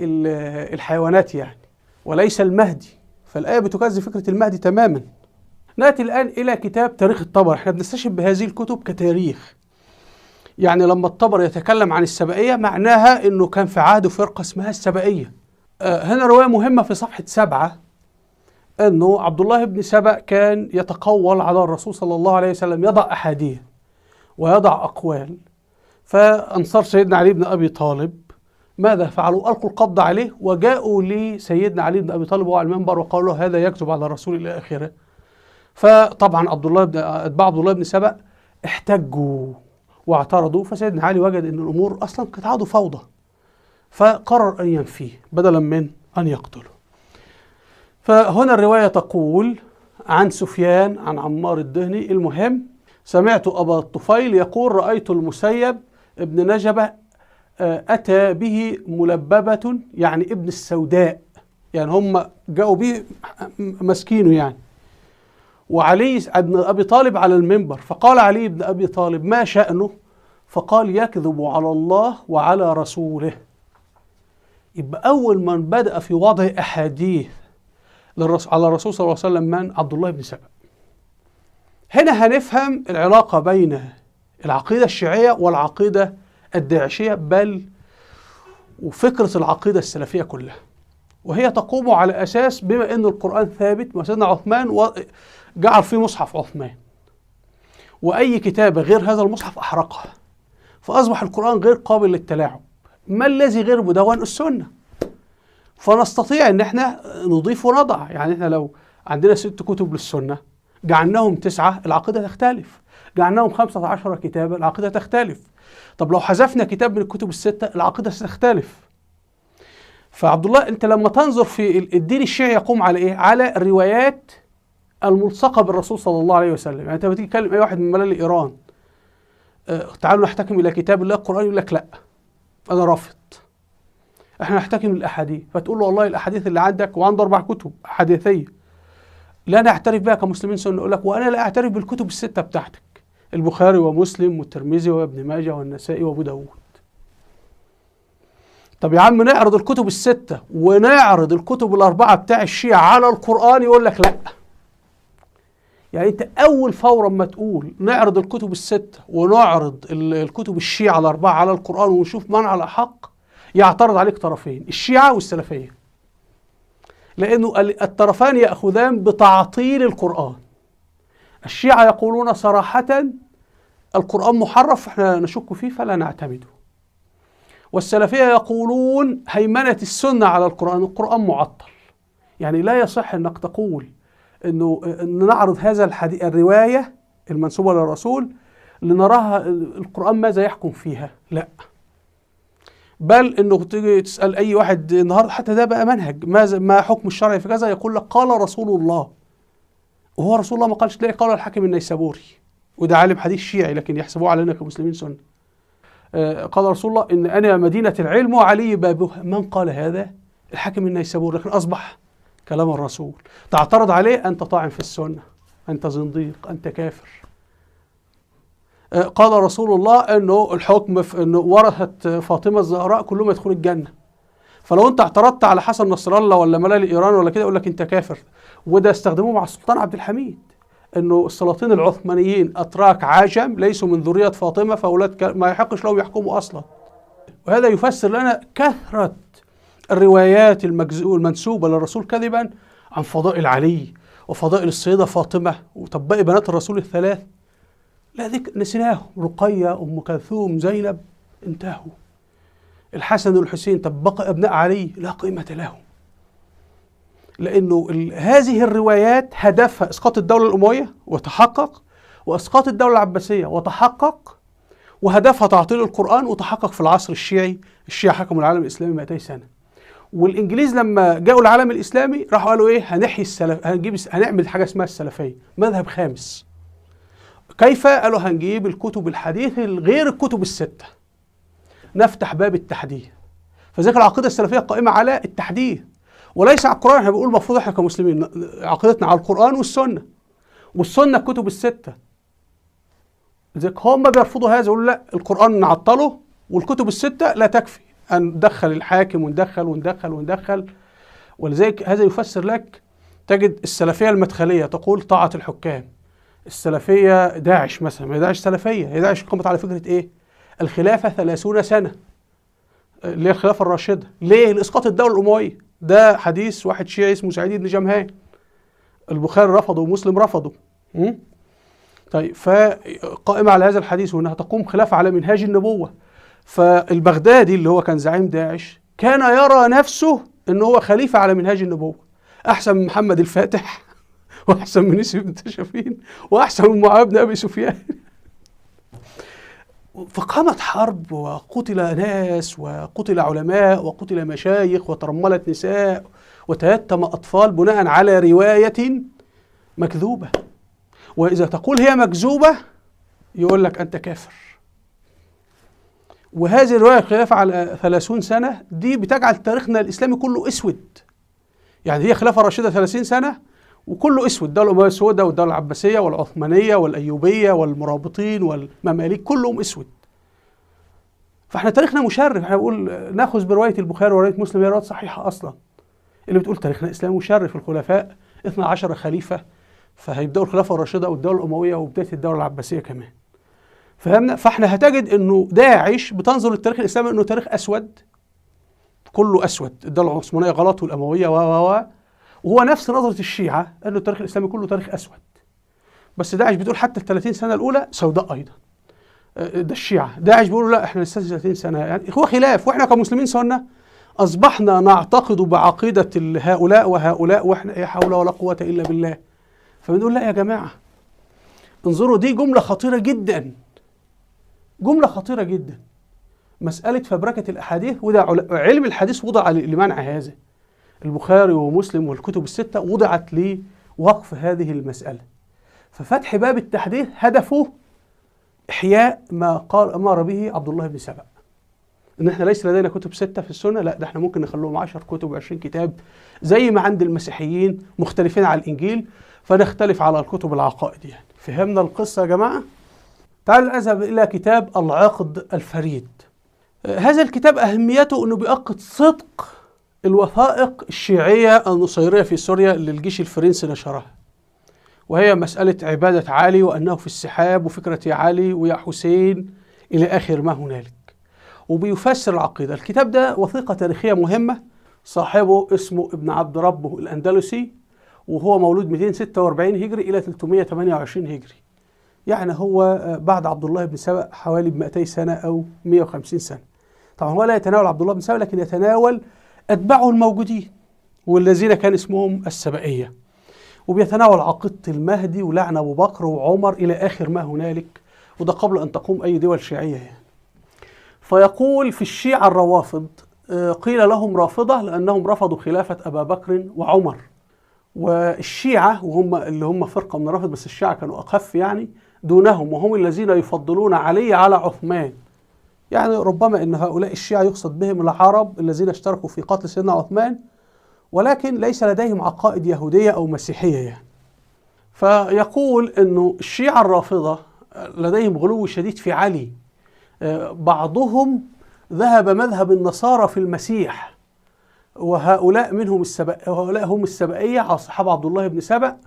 الحيوانات يعني، وليس المهدي. فالآية بتكذب فكرة المهدي تماما. نأتي الآن إلى كتاب تاريخ الطبري. احنا بنستشهد بهذه الكتب كتاريخ. يعني لما الطبري يتكلم عن السبائية معناها أنه كان في عهده فرقة اسمها السبائية. هنا رواية مهمة في صفحة 7، أنه عبد الله بن سبأ كان يتقول على الرسول صلى الله عليه وسلم، يضع أحاديث ويضع أقوال. فأنصار سيدنا علي بن أبي طالب ماذا فعلوا؟ ألقوا القبض عليه وجاءوا لسيدنا علي بن أبي طالب وهو على المنبر وقالوا له هذا يكذب على الرسول إلى آخره. فطبعا أتباع عبد الله بن سبأ احتجوا واعترضوا، فسيدنا علي وجد أن الأمور أصلا قد عادوا فوضى، فقرر أن ينفيه بدلا من أن يقتله. فهنا الرواية تقول عن سفيان عن عمار الدهني، المهم سمعت أبا الطفيل يقول رأيت المسيب ابن نجبة أتى به ملببة، يعني ابن السوداء، يعني هم جاءوا به مسكينه يعني، وعلي بن أبي طالب على المنبر، فقال علي بن أبي طالب ما شأنه؟ فقال يكذب على الله وعلى رسوله. يبقى أول من بدأ في وضع أحاديث على الرسول صلى الله عليه وسلم من؟ عبد الله بن سبأ. هنا هنفهم العلاقة بين العقيدة الشيعية والعقيدة الداعشية، بل وفكرة العقيدة السلفية كلها، وهي تقوم على أساس بما أن القرآن ثابت، وسيدنا عثمان جعل فيه مصحف عثمان، وأي كتابة غير هذا المصحف أحرقها، فأصبح القرآن غير قابل للتلاعب. ما الذي غير مدون؟ السنة. فنستطيع أن احنا نضيف ونضع، يعني احنا لو عندنا 6 كتب للسنة جعلناهم 9 العقيدة تختلف، جعلناهم 15 كتابا العقيدة تختلف. طب لو حذفنا كتاب من الكتب ال6 العقيدة ستختلف. فعبد الله انت لما تنظر في الدين الشيعي يقوم على ايه؟ على الروايات الملصقة بالرسول صلى الله عليه وسلم. يعني انت لما تيجي تكلم اي واحد من ملل ايران، تعالوا نحتكم الى كتاب الله القرآن، يقول لك لا انا رافض، احنا نحتكم للاحاديث. فتقول له والله الاحاديث اللي عندك، وعنده 4 كتب حديثية لا نعترف بها كمسلمين سنة، يقول لك وانا لا اعترف بالكتب ال6 بتاعتك، البخاري ومسلم والترمذي وابن ماجه والنسائي وابو داود. طب يا عم نعرض الكتب ال6 ونعرض الكتب ال4 بتاع الشيعة على القرآن، يقول لك لا. يعني انت اول فورا ما تقول نعرض الكتب ال6 ونعرض الكتب الشيعة ال4 على القرآن ونشوف من على حق، يعترض عليك طرفين، الشيعة والسلفية، لأنه الطرفان يأخذان بتعطيل القرآن. الشيعة يقولون صراحة القرآن محرف احنا نشك فيه فلا نعتمده، والسلفية يقولون هيمنة السنة على القرآن، القرآن معطل. يعني لا يصح انك تقول انه نعرض هذا الحديث الرواية المنسوبة للرسول لنراها القرآن ماذا يحكم فيها، لا، بل انه تيجي تسأل اي واحد النهارده حتى ده بقى منهج، ما حكم الشرع في كذا، يقول لك قال رسول الله، وهو رسول الله ما قالش، تلاقي قال الحاكم النيسابوري، وده عالم حديث شيعي لكن يحسبوه علينا كمسلمين سنة. قال رسول الله إن أنا مدينة العلم وعلي بابها. من قال هذا؟ الحاكم النيسابوري، لكن أصبح كلام الرسول. تعترض عليه أنت طاعن في السنة، أنت زنديق، أنت كافر. قال رسول الله أنه الحكم في أنه ورثة فاطمة الزهراء كلهم يدخلوا الجنة. فلو أنت اعترضت على حسن نصر الله ولا ملال إيران ولا كده يقول لك أنت كافر. وده استخدموه مع السلطان عبد الحميد، أنه السلاطين العثمانيين أتراك عجم ليسوا من ذرية فاطمة، فأولاد ما يحقش لهم يحكموا أصلا. وهذا يفسر لنا كثرة الروايات المنسوبة للرسول كذبا عن فضائل علي وفضائل السيدة فاطمة وطبق بنات الرسول الثلاث. لا ذكر، نسيناهم. رقية، أم كلثوم، زينب، انتهوا. الحسن والحسين، طب بقى أبناء علي لا قيمة لهم، لأنه هذه الروايات هدفها إسقاط الدولة الأموية وتحقق، وإسقاط الدولة العباسية وتحقق، وهدفها تعطيل القرآن وتحقق في العصر الشيعي. الشيعة حكموا العالم الإسلامي 200 سنة، والإنجليز لما جاءوا العالم الإسلامي راحوا قالوا إيه؟ هنحيي السلف، هنعمل حاجة اسمها السلفية، مذهب خامس. كيف؟ قالوا هنجيب الكتب الحديث غير الكتب الستة، نفتح باب التحديث. فذلك العقيدة السلفية قائمة على التحديث وليس على القرآن. احنا بنقول المفروض احنا كمسلمين عقيدتنا على القرآن والسنة، والسنة الكتب الستة. لذلك هم بيرفضوا هذا، يقولوا لا القرآن نعطله والكتب الستة لا تكفي، أن ندخل الحاكم وندخل وندخل وندخل. ولذلك هذا يفسر لك تجد السلفية المدخلية تقول طاعة الحكام، السلفية داعش مثلا، ما داعش سلفية، هي داعش قامت على فكرة إيه؟ الخلافة 30 سنة اللي هي الخلافة الراشدة. ليه؟ لإسقاط الدولة الأموية. ده حديث واحد شيعي اسمه سعيد بن جمهان، البخاري رفضه ومسلم رفضه. طيب، فقائمة على هذا الحديث وأنها تقوم خلافة على منهاج النبوة. فالبغدادي اللي هو كان زعيم داعش كان يرى نفسه أنه هو خليفة على منهاج النبوة، أحسن من محمد الفاتح وأحسن من يوسف بن تاشفين وأحسن من معاوية بن أبي سفيان. فقامت حرب وقتل ناس وقتل علماء وقتل مشايخ وترملت نساء وتيتم أطفال بناء على رواية مكذوبة. وإذا تقول هي مكذوبة يقول لك أنت كافر. وهذه الرواية الخلافة على 30 سنة دي بتجعل تاريخنا الإسلامي كله أسود. يعني هي خلافة راشدة 30 سنة وكله أسود، الدولة الأموية السوداء والدولة العباسية والعثمانية والأيوبية والمرابطين والمماليك كلهم أسود. فاحنا تاريخنا مشرف، احنا بنقول ناخذ برواية البخاري ورواية مسلم، هي روايات صحيحة أصلا اللي بتقول تاريخنا الإسلامي مشرف. الخلفاء 12 خليفة، فهيبدأوا الخلافة الراشدة والدولة الأموية وبداية الدولة العباسية كمان. فهمنا؟ فاحنا هتجد انه داعش بتنظر للتاريخ الإسلامي انه تاريخ أسود، كله أسود، الدولة العثمانية غلط والأموية و وهو نفس نظرة الشيعة أنه التاريخ الإسلامي كله تاريخ أسود. بس داعش بتقول حتى ال 30 سنة الأولى سوداء أيضا. ده الشيعة. داعش بيقولوا لا احنا نستثني 30 سنة، يعني هو خلاف. واحنا كمسلمين سنة أصبحنا نعتقد بعقيدة هؤلاء وهؤلاء، واحنا لا حول ولا قوة إلا بالله. فبنقول لا يا جماعة، انظروا، دي جملة خطيرة جدا، جملة خطيرة جدا، مسألة فبركة الأحاديث. وده علم الحديث وضع لمنع هذا. البخاري ومسلم والكتب الستة وضعت لوقف هذه المسألة. ففتح باب التحديث هدفه إحياء ما قال أمر به عبد الله بن سبأ، إن إحنا ليس لدينا كتب ستة في السنة، لا ده إحنا ممكن نخلوهم 10 كتب و20 كتاب زي ما عند المسيحيين مختلفين على الإنجيل، فنختلف على الكتب العقائد. يعني فهمنا القصة يا جماعة؟ تعالوا نذهب إلى كتاب العقد الفريد. هذا الكتاب أهميته أنه بيأكد صدق الوثائق الشيعية النصيرية في سوريا اللي الجيش الفرنسي نشرها، وهي مسألة عبادة علي وأنه في السحاب وفكرة يا علي ويا حسين إلى آخر ما هنالك، وبيفسر العقيدة. الكتاب ده وثيقة تاريخية مهمة، صاحبه اسمه ابن عبد ربه الأندلسي، وهو مولود 246 هجري إلى 328 هجري، يعني هو بعد عبد الله بن سبأ حوالي 200 سنة أو 150 سنة. طبعا هو لا يتناول عبد الله بن سبأ، لكن يتناول أتباعه الموجودين والذين كان اسمهم السبائية، وبيتناول عقيدة المهدي ولعن أبو بكر وعمر إلى آخر ما هنالك، وده قبل أن تقوم أي دول شيعية يعني. فيقول في الشيعة الروافض، قيل لهم رافضة لأنهم رفضوا خلافة أبا بكر وعمر. والشيعة وهم اللي هم فرقة من الرافض، بس الشيعة كانوا أخف يعني دونهم، وهم الذين يفضلون علي على عثمان. يعني ربما أن هؤلاء الشيعة يقصد بهم العرب الذين اشتركوا في قتل سيدنا عثمان، ولكن ليس لديهم عقائد يهودية أو مسيحية يعني. فيقول أنه الشيعة الرافضة لديهم غلو شديد في علي، بعضهم ذهب مذهب النصارى في المسيح، وهؤلاء منهم هؤلاء هم السبائية على صحابة عبد الله بن سبأ،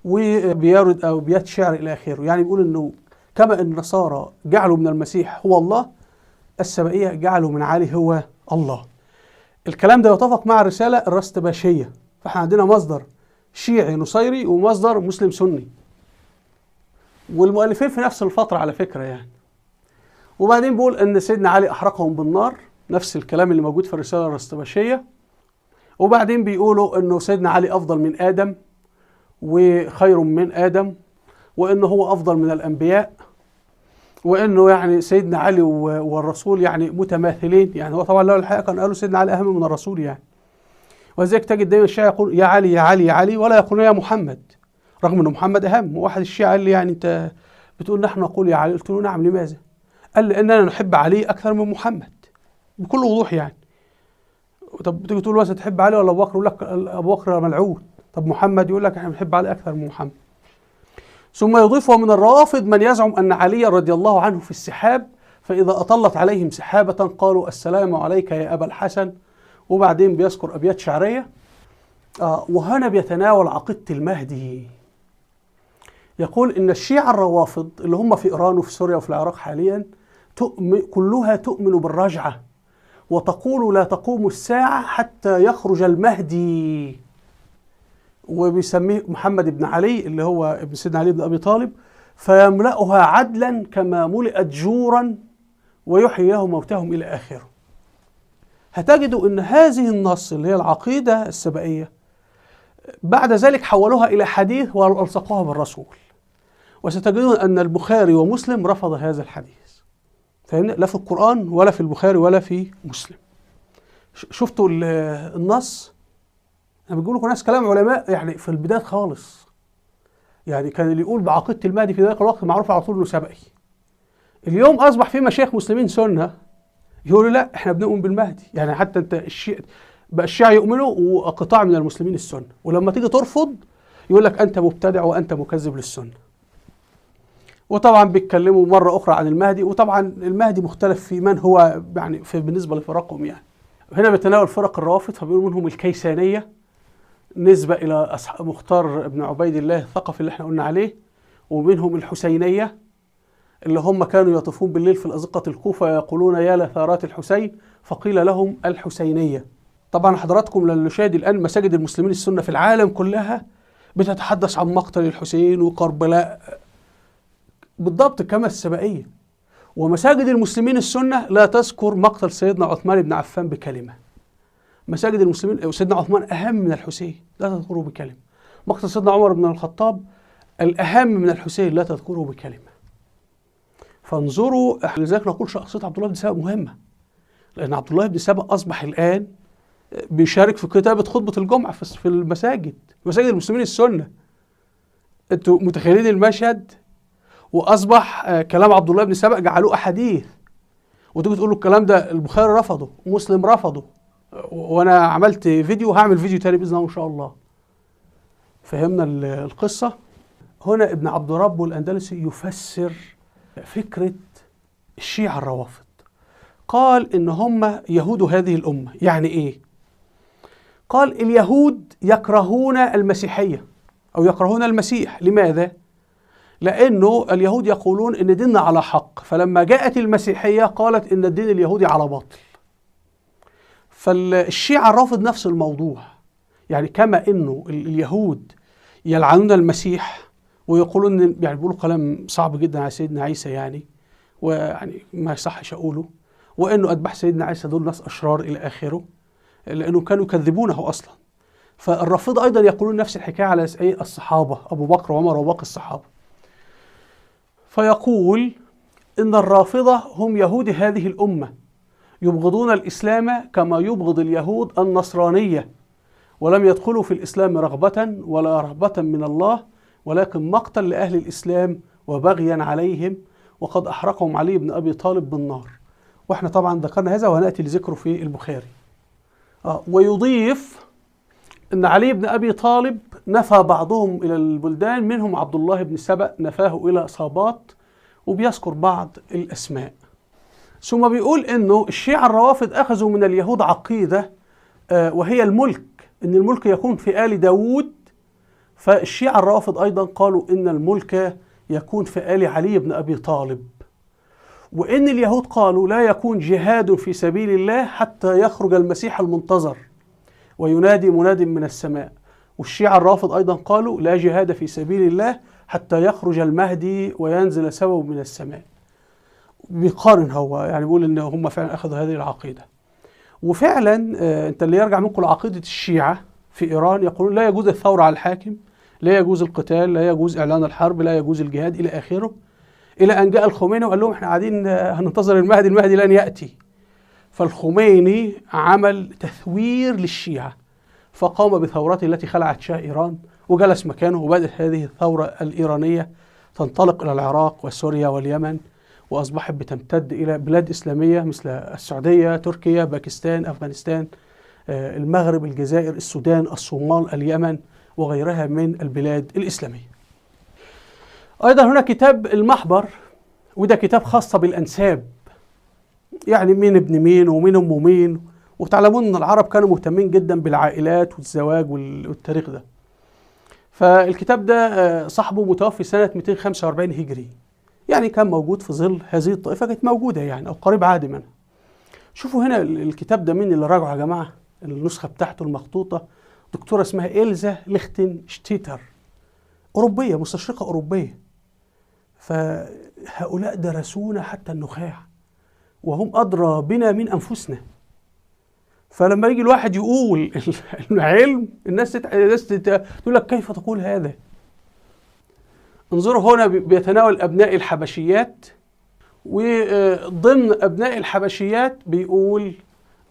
وبيرد أو بيات شعر إلى آخره. يعني بيقول أنه كما أن النصارى جعلوا من المسيح هو الله، السبائية جعلوا من علي هو الله. الكلام ده يتفق مع الرسالة الرستباشية، فاحنا عندنا مصدر شيعي نصيري ومصدر مسلم سني. والمؤلفين في نفس الفترة على فكرة يعني. وبعدين بيقول ان سيدنا علي احرقهم بالنار، نفس الكلام اللي موجود في الرسالة الرستباشية. وبعدين بيقولوا انه سيدنا علي افضل من ادم وخير من ادم، وانه هو افضل من الانبياء، وانه يعني سيدنا علي والرسول يعني متماثلين. يعني هو طبعا لو الحقيقة كان قالوا سيدنا علي اهم من الرسول يعني. ولذلك تجد دايما الشيعة يقول يا علي يا علي يا علي، ولا يقولون يا محمد، رغم ان محمد اهم. وواحد الشيعة قال لي يعني انت بتقول نحن نقول يا علي، قلت له نعم، لماذا؟ قال لاننا نحب علي اكثر من محمد، بكل وضوح يعني. طب تيجي تقول مثلا تحب علي ولا ابو بكر؟ يقول لك ابو بكر ملعون. طب محمد؟ يقول لك احنا بنحب علي اكثر من محمد. ثم يضيف ومن الروافض من يزعم ان علي رضي الله عنه في السحاب، فاذا اطلت عليهم سحابه قالوا السلام عليك يا ابا الحسن. وبعدين بيذكر ابيات شعريه. وهنا بيتناول عقيده المهدي. يقول ان الشيعة الروافض اللي هم في ايران وفي سوريا وفي العراق حاليا كلها تؤمن بالرجعه، وتقول لا تقوم الساعه حتى يخرج المهدي، وبيسميه محمد بن علي اللي هو ابن سيدنا علي بن ابي طالب، فيملأها عدلا كما ملئت جورا ويحيي لهم موتهم الى اخره. هتجدوا ان هذه النص اللي هي العقيده السبائيه بعد ذلك حولوها الى حديث والصقوها بالرسول، وستجدون ان البخاري ومسلم رفض هذا الحديث. فاهمني؟ لا في القرآن ولا في البخاري ولا في مسلم. شفتوا النص؟ انا بقول لكم ناس كلام علماء يعني في البداية خالص. يعني كان اللي يقول بعقيدة المهدي في ذلك الوقت معروف على طول انه سبئي. اليوم اصبح في مشايخ مسلمين سنة يقولوا لا احنا بنؤمن بالمهدي، يعني حتى انت الشيعة بقى الشيعة يؤمنوا وقطاع من المسلمين السنة، ولما تيجي ترفض يقول لك انت مبتدع وانت مكذب للسنة. وطبعا بيتكلموا مرة أخرى عن المهدي، وطبعا المهدي مختلف في من هو يعني في بالنسبة لفرقهم يعني. هنا بيتناول فرق الروافض، فبيقولوا منهم الكيسانية نسبة إلى مختار بن عبيد الله الثقفي اللي احنا قلنا عليه، ومنهم الحسينية اللي هم كانوا يطوفون بالليل في الأزقة الكوفة يقولون يا لثارات الحسين، فقيل لهم الحسينية. طبعا حضراتكم للي شاهد الآن مساجد المسلمين السنة في العالم كلها بتتحدث عن مقتل الحسين وكربلاء بالضبط كما السبائية، ومساجد المسلمين السنة لا تذكر مقتل سيدنا عثمان بن عفان بكلمة. مساجد المسلمين سيدنا عثمان أهم من الحسين لا تذكره بكلمة. مقتل سيدنا عمر بن الخطاب الأهم من الحسين لا تذكره بكلمة. فانظروا، لذلك نقول شخصية عبد الله بن سبأ مهمة، لأن عبد الله بن سبأ أصبح الآن بيشارك في كتابة خطبة الجمعة في المساجد، مساجد المسلمين السنة. أنتوا متخيلين المشهد؟ واصبح كلام عبد الله بن سبأ جعلوه احاديث، وتيجي تقول له الكلام ده البخاري رفضه، مسلم رفضه، وانا عملت فيديو وهعمل فيديو تاني باذن الله ان شاء الله. فهمنا القصه؟ هنا ابن عبد ربه الاندلسي يفسر فكره الشيعه الروافض. قال ان هم يهود هذه الامه. يعني ايه؟ قال اليهود يكرهون المسيحيه او يكرهون المسيح. لماذا؟ لأنه اليهود يقولون إن ديننا على حق، فلما جاءت المسيحية قالت إن الدين اليهودي على باطل. فالشيعة رافض نفس الموضوع، يعني كما إنه اليهود يلعنون المسيح ويقولون، يعني بيقولوا كلام صعب جدا على سيدنا عيسى يعني، ويعني ما يصحش أقوله، وإنه أتباع سيدنا عيسى دول ناس أشرار إلى آخره، لأنه كانوا يكذبونه أصلا. فالرافضة أيضا يقولون نفس الحكاية على الصحابة، أبو بكر وعمر وباقي الصحابة. فيقول إن الرافضة هم يهود هذه الأمة، يبغضون الإسلام كما يبغض اليهود النصرانية، ولم يدخلوا في الإسلام رغبة ولا رهبة من الله، ولكن مقتا لأهل الإسلام وبغيا عليهم، وقد أحرقهم علي بن أبي طالب بالنار. وإحنا طبعا ذكرنا هذا وهنأتي لذكره في البخاري. ويضيف أن علي بن أبي طالب نفى بعضهم إلى البلدان، منهم عبد الله بن سبأ نفاه إلى صابات، وبيذكر بعض الأسماء. ثم بيقول أنه الشيعة الروافض أخذوا من اليهود عقيدة وهي الملك، أن الملك يكون في آل داود. فالشيعة الروافض أيضا قالوا أن الملك يكون في آل علي بن أبي طالب، وإن اليهود قالوا لا يكون جهاد في سبيل الله حتى يخرج المسيح المنتظر وينادي مناد من السماء. والشيعة الرافض أيضا قالوا لا جهاد في سبيل الله حتى يخرج المهدي وينزل سبب من السماء. بيقارن هو، يعني بيقول إن هم فعلا أخذوا هذه العقيدة. وفعلا أنت اللي يرجع منكم لعقيدة الشيعة في إيران يقولون لا يجوز الثورة على الحاكم، لا يجوز القتال، لا يجوز إعلان الحرب، لا يجوز الجهاد إلى آخره، إلى أن جاء الخميني وقال لهم إحنا قاعدين هننتظر المهدي، المهدي لن يأتي. فالخميني عمل تثوير للشيعة، فقام بثورته التي خلعت شاه إيران وجلس مكانه، وبدأت هذه الثورة الإيرانية تنطلق إلى العراق وسوريا واليمن، وأصبحت بتمتد إلى بلاد إسلامية مثل السعودية، تركيا، باكستان، أفغانستان، المغرب، الجزائر، السودان، الصومال، اليمن وغيرها من البلاد الإسلامية. أيضا هناك كتاب المحبر، وده كتاب خاصة بالأنساب، يعني مين ابن مين ومين أم مين، وتعلمون أن العرب كانوا مهتمين جدا بالعائلات والزواج والتاريخ ده. فالكتاب ده صاحبه متوفي سنة 245 هجري، يعني كان موجود في ظل هذه الطائفة، كانت موجودة يعني أو قريب عهد منها. شوفوا هنا الكتاب ده مين اللي راجعه يا جماعة، النسخة بتاعته المخطوطة، دكتورة اسمها إلزا ليختنشتيتر، أوروبية، مستشرقة أوروبية. فهؤلاء درسونا حتى النخاع، وهم أدرى بنا من أنفسنا. فلما يجي الواحد يقول العلم، الناس تقول لك كيف تقول هذا؟ انظروا هنا بيتناول أبناء الحبشيات، وضمن أبناء الحبشيات بيقول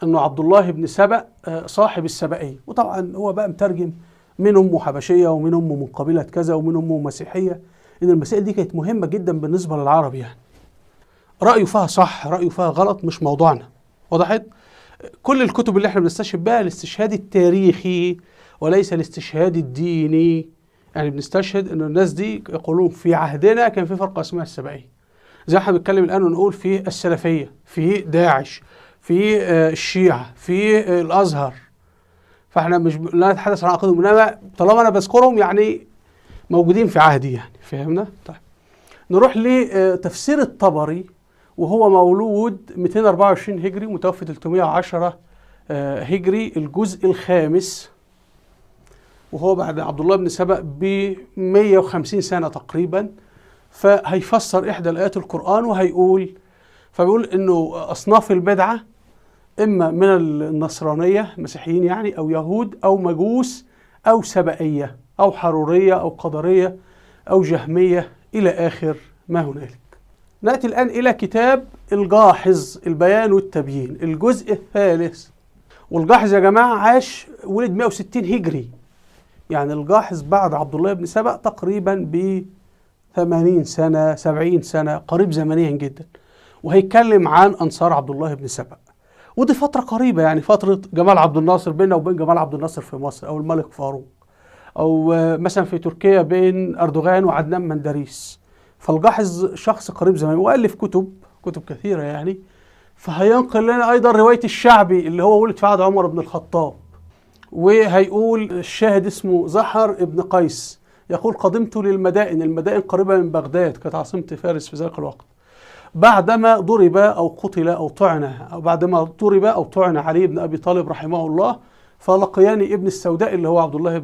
أنه عبد الله بن سبأ صاحب السبائية، وطبعا هو بقى مترجم من أمه حبشية ومن أمه من قبيلة كذا ومن أمه مسيحية. إن المسائل دي كانت مهمة جدا بالنسبة للعرب، يعني رأيه فيها صح رأيه فيها غلط مش موضوعنا. وضحت؟ كل الكتب اللي احنا بنستشهد بها الاستشهاد التاريخي وليس الاستشهاد الديني. يعني بنستشهد ان الناس دي يقولون في عهدنا كان في فرقة اسمها السبائية، زي احنا بنتكلم الان ونقول في السلفية، في داعش، في الشيعة، في الازهر. فاحنا مش لا نتحدث عن عقيدتهم، انما طالما انا بذكرهم يعني موجودين في عهدي، يعني فهمنا؟ طيب نروح لتفسير الطبري، وهو مولود 224 هجري متوفي 310 هجري، الجزء الخامس، وهو بعد عبد الله بن سبأ ب 150 سنة تقريبا. فهيفسر إحدى الآيات القرآن وهيقول، فبيقول إنه أصناف البدعة إما من النصرانية مسيحيين يعني، أو يهود، أو مجوس، أو سبائية، أو حرورية، أو قدرية، أو جهمية، إلى آخر ما هنالك. نأتي الآن إلى كتاب الجاحظ، البيان والتبيين، الجزء الثالث. والجاحظ يا جماعة عاش، ولد 160 هجري، يعني الجاحظ بعد عبد الله بن سبأ تقريبا ب 80 سنة 70 سنة، قريب زمنيا جدا. وهيتكلم عن أنصار عبد الله بن سبأ، ودي فترة قريبة، يعني فترة جمال عبد الناصر، بيننا وبين جمال عبد الناصر في مصر، أو الملك فاروق، أو مثلا في تركيا بين أردوغان وعدنان مندريس. فالجاحظ شخص قريب زمني، وألف كتب كثيرة يعني. فهينقل لنا أيضا رواية الشعبي اللي هو ولد في عهد عمر بن الخطاب، وهيقول الشاهد اسمه زحر ابن قيس، يقول قدمت للمدائن، المدائن قريبة من بغداد، كانت عاصمة فارس في ذلك الوقت، بعدما ضرب أو قتل أو طعن، أو بعدما ضرب أو طعن علي بن أبي طالب رحمه الله، فلقياني ابن السوداء اللي هو عبد الله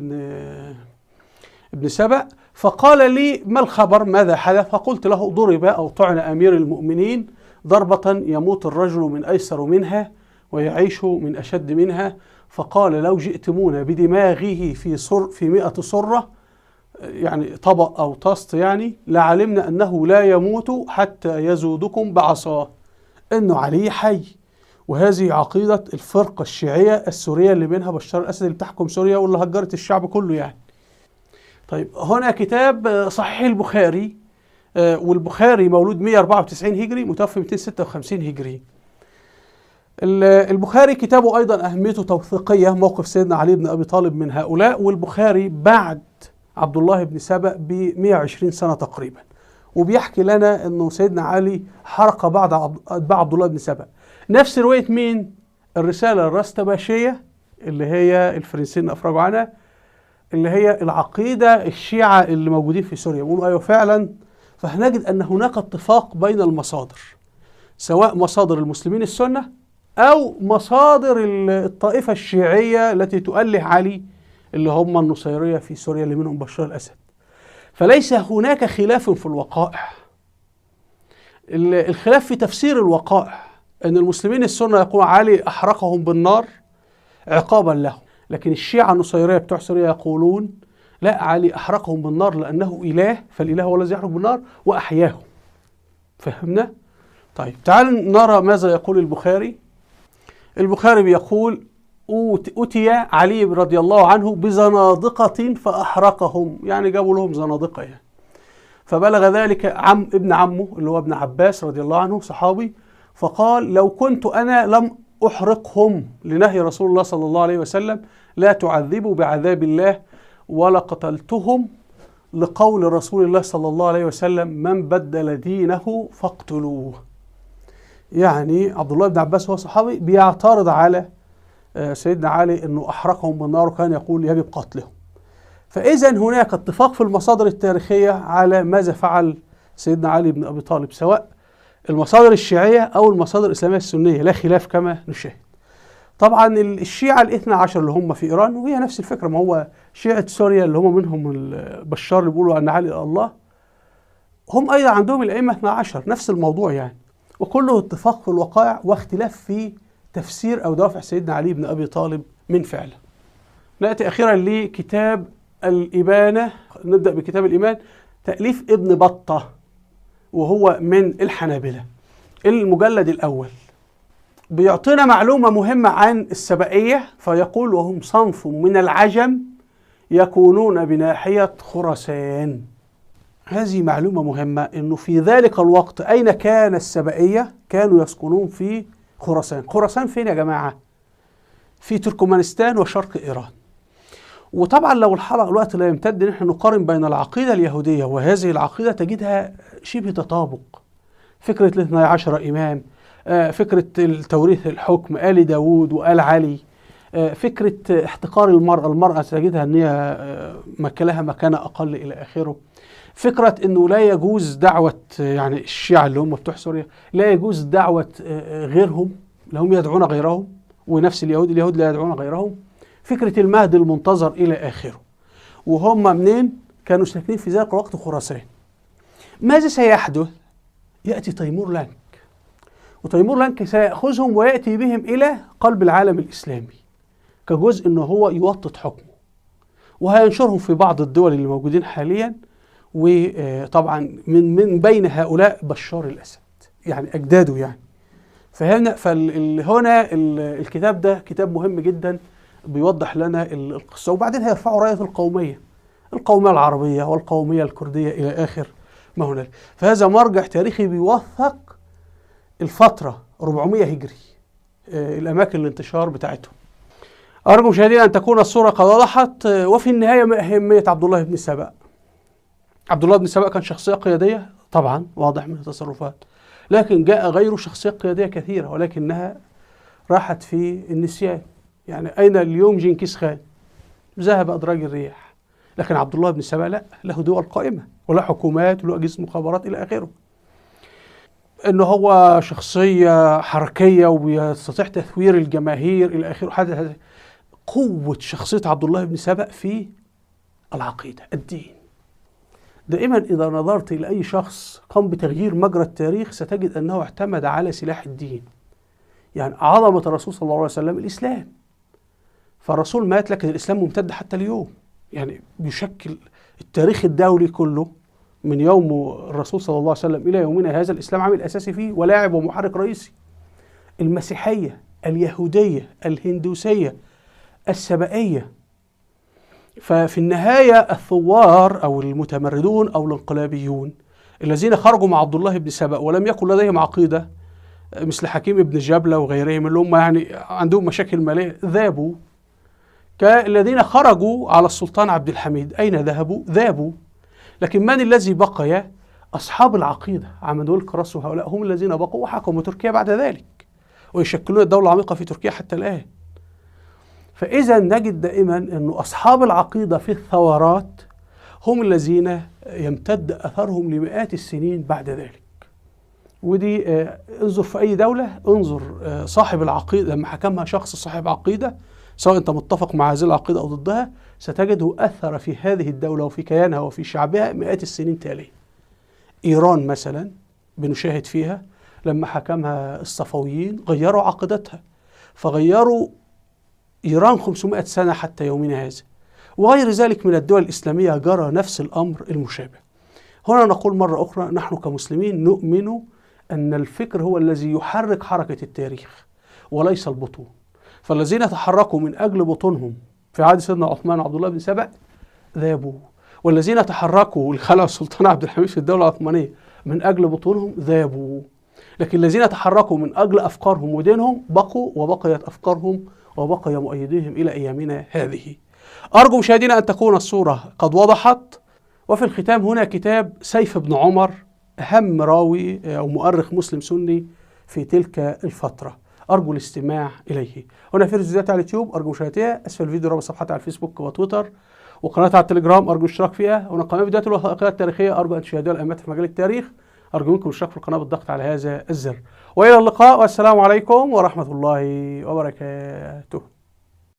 ابن سبأ، فقال لي ما الخبر، ماذا حدث؟ فقلت له ضرب أو طعن أمير المؤمنين ضربة يموت الرجل من أيسر منها ويعيش من أشد منها، فقال لو جئتمونا بدماغه في 100 صرة، يعني طبق أو طست يعني، لعلمنا أنه لا يموت حتى يزودكم بعصاه، إنه علي حي. وهذه عقيدة الفرقة الشيعية السورية اللي منها بشار الأسد اللي بتحكم سوريا واللي هجرت الشعب كله يعني. طيب هنا كتاب صحيح البخاري، والبخاري مولود 194 هجري متوفي 256 هجري. البخاري كتابه أيضا أهميته توثيقية، موقف سيدنا علي بن أبي طالب من هؤلاء. والبخاري بعد عبد الله بن سبأ ب 120 سنة تقريبا، وبيحكي لنا أنه سيدنا علي حرق بعض أتباع عبد الله بن سبأ. نفس رواية مين؟ الرسالة الرستباشية اللي هي الفرنسيين أفرجوا عنها، اللي هي العقيدة الشيعة اللي موجودين في سوريا، بيقولوا أيوة فعلا. فهنجد أن هناك اتفاق بين المصادر، سواء مصادر المسلمين السنة أو مصادر الطائفة الشيعية التي تؤله علي اللي هم النصيرية في سوريا اللي منهم بشار الأسد. فليس هناك خلاف في الوقائع، الخلاف في تفسير الوقائع، أن المسلمين السنة يقول علي أحرقهم بالنار عقابا لهم، لكن الشيعة النصيرية بتوع سوريا يقولون لا، علي أحرقهم بالنار لأنه إله، فالإله هو الذي يحرق بالنار وأحياهم. فهمنا؟ طيب تعالوا نرى ماذا يقول البخاري. البخاري بيقول أتي علي رضي الله عنه بزنادقة فأحرقهم، يعني جابوا لهم زنادقة يعني. فبلغ ذلك عم ابن عمه اللي هو ابن عباس رضي الله عنه صحابي، فقال لو كنت أنا لم أحرقهم لنهي رسول الله صلى الله عليه وسلم لا تعذبوا بعذاب الله، ولا قتلتهم لقول رسول الله صلى الله عليه وسلم من بدل دينه فاقتلوه. يعني عبد الله بن عباس هو صحابي بيعترض على سيدنا علي أنه أحرقهم بالنار وكان يقول يجب قتلهم. فإذا هناك اتفاق في المصادر التاريخية على ماذا فعل سيدنا علي بن أبي طالب، سواء المصادر الشيعية أو المصادر الإسلامية السنية، لا خلاف كما نشاهد. طبعا الشيعة الاثنى عشر اللي هم في إيران، وهي نفس الفكرة، ما هو شيعة سوريا اللي هم منهم بشار اللي بيقولوا أن علي الله، هم أيضا عندهم الأئمة 12، نفس الموضوع يعني، وكله اتفاق في الوقائع واختلاف في تفسير أو دوافع سيدنا علي بن أبي طالب من فعله. نأتي أخيرا لكتاب الإبانة. نبدأ بكتاب الإيمان، تأليف ابن بطة وهو من الحنابلة، المجلد الأول. بيعطينا معلومة مهمة عن السبائية، فيقول وهم صنف من العجم يكونون بناحية خراسان. هذه معلومة مهمة، أنه في ذلك الوقت أين كان السبائية؟ كانوا يسكنون في خراسان. خراسان فين يا جماعة؟ في تركمانستان وشرق إيران. وطبعا لو الحلقة الوقت لا يمتد نحن نقارن بين العقيدة اليهودية وهذه العقيدة تجدها شبه تطابق. فكرة 12 إمام، فكرة التوريث الحكم، آل داود وآل علي، فكرة احتقار المرأة، المرأة تجدها أن هي لها مكانة أقل إلى آخره. فكرة أنه لا يجوز دعوة، يعني الشيعة اللي هم بتوع سوريا لا يجوز دعوة غيرهم، لهم يدعون غيرهم، ونفس اليهود، اليهود لا يدعون غيرهم. فكرة المهد المنتظر إلى آخره. وهم منين؟ كانوا ساكنين في ذلك الوقت خراسان. ماذا سيحدث؟ يأتي تيمور لانك، وتيمور لانك سيأخذهم ويأتي بهم إلى قلب العالم الإسلامي كجزء أنه هو يوطد حكمه، وهينشرهم في بعض الدول اللي موجودين حاليا. وطبعا من بين هؤلاء بشار الأسد، يعني أجداده يعني. فهنا فهنا الكتاب ده كتاب مهم جدا بيوضح لنا القصة. وبعدين هيرفعوا راية القومية، القومية العربية والقومية الكردية إلى آخر ما هنالك. فهذا مرجع تاريخي بيوثق الفترة 400 هجري، الأماكن الانتشار بتاعتهم. أرجو مشاهدينا أن تكون الصورة قد وضحت. وفي النهاية ما أهمية عبد الله بن سبأ؟ عبد الله بن سبأ كان شخصية قيادية طبعا، واضح من التصرفات، لكن جاء غيره شخصية قيادية كثيرة ولكنها راحت في النسيان. يعني أين اليوم جنكيز خان؟ ذهب أدراج الرياح. لكن عبد الله بن سبأ لا، له دول قائمة وله حكومات وله أجهزة مخابرات إلى آخره. إنه هو شخصية حركية وبيستطيع تثوير الجماهير إلى آخره. حدث قوة شخصية عبد الله بن سبأ في العقيدة، الدين. دائما إذا نظرت إلى أي شخص قام بتغيير مجرى التاريخ ستجد أنه اعتمد على سلاح الدين. يعني عظمة الرسول صلى الله عليه وسلم الإسلام، فالرسول مات لكن الإسلام ممتد حتى اليوم، يعني بيشكل التاريخ الدولي كله من يوم الرسول صلى الله عليه وسلم إلى يومنا هذا. الإسلام عامل أساسي فيه ولاعب ومحرك رئيسي. المسيحية، اليهودية، الهندوسية، السبائية. ففي النهاية الثوار أو المتمردون أو الانقلابيون الذين خرجوا مع عبد الله بن سبأ ولم يكن لديهم عقيدة مثل حكيم بن جبلة وغيرهم اللي هم يعني عندهم مشاكل مالية، ذابوا. كالذين خرجوا على السلطان عبد الحميد، أين ذهبوا؟ ذابوا. لكن من الذي بقي؟ أصحاب العقيدة، عمدول كراس وهؤلاء هم الذين بقوا وحكموا تركيا بعد ذلك ويشكلون الدولة العميقة في تركيا حتى الآن. فإذا نجد دائما أن أصحاب العقيدة في الثورات هم الذين يمتد أثرهم لمئات السنين بعد ذلك. ودي انظر في أي دولة، انظر صاحب العقيدة لما حكمها شخص صاحب عقيدة سواء أنت متفق مع هذه العقيدة أو ضدها، ستجده أثر في هذه الدولة وفي كيانها وفي شعبها مئات السنين تالية. إيران مثلا بنشاهد فيها لما حكمها الصفويين غيروا عقيدتها، فغيروا إيران 500 سنة حتى يومنا هذا، وغير ذلك من الدول الإسلامية جرى نفس الأمر المشابه. هنا نقول مرة أخرى، نحن كمسلمين نؤمن أن الفكر هو الذي يحرك حركة التاريخ وليس البطون. فالذين تحركوا من أجل بطونهم في عهد سيدنا عثمان وعبد الله بن سبأ ذابوا، والذين تحركوا لخلع السلطان عبد الحميد في الدولة العثمانية من أجل بطونهم ذابوا، لكن الذين تحركوا من أجل أفكارهم ودينهم بقوا، وبقيت أفكارهم وبقي مؤيديهم إلى أيامنا هذه. أرجو مشاهدينا أن تكون الصورة قد وضحت. وفي الختام هنا كتاب سيف بن عمر، أهم راوي أو مؤرخ مسلم سني في تلك الفترة، أرجو الاستماع إليه. هنا في فيديوهات على اليوتيوب أرجو مشاهدتها، أسفل الفيديو رابط صفحتي على الفيسبوك وتويتر، وقناة على التليجرام أرجو الاشتراك فيها. هنا قناة فيديوهات الوثائقية التاريخية أرجو أن تشاهدوها الأمات في مجال التاريخ، أرجو منكم الاشتراك في القناة بالضغط على هذا الزر. وإلى اللقاء، والسلام عليكم ورحمة الله وبركاته.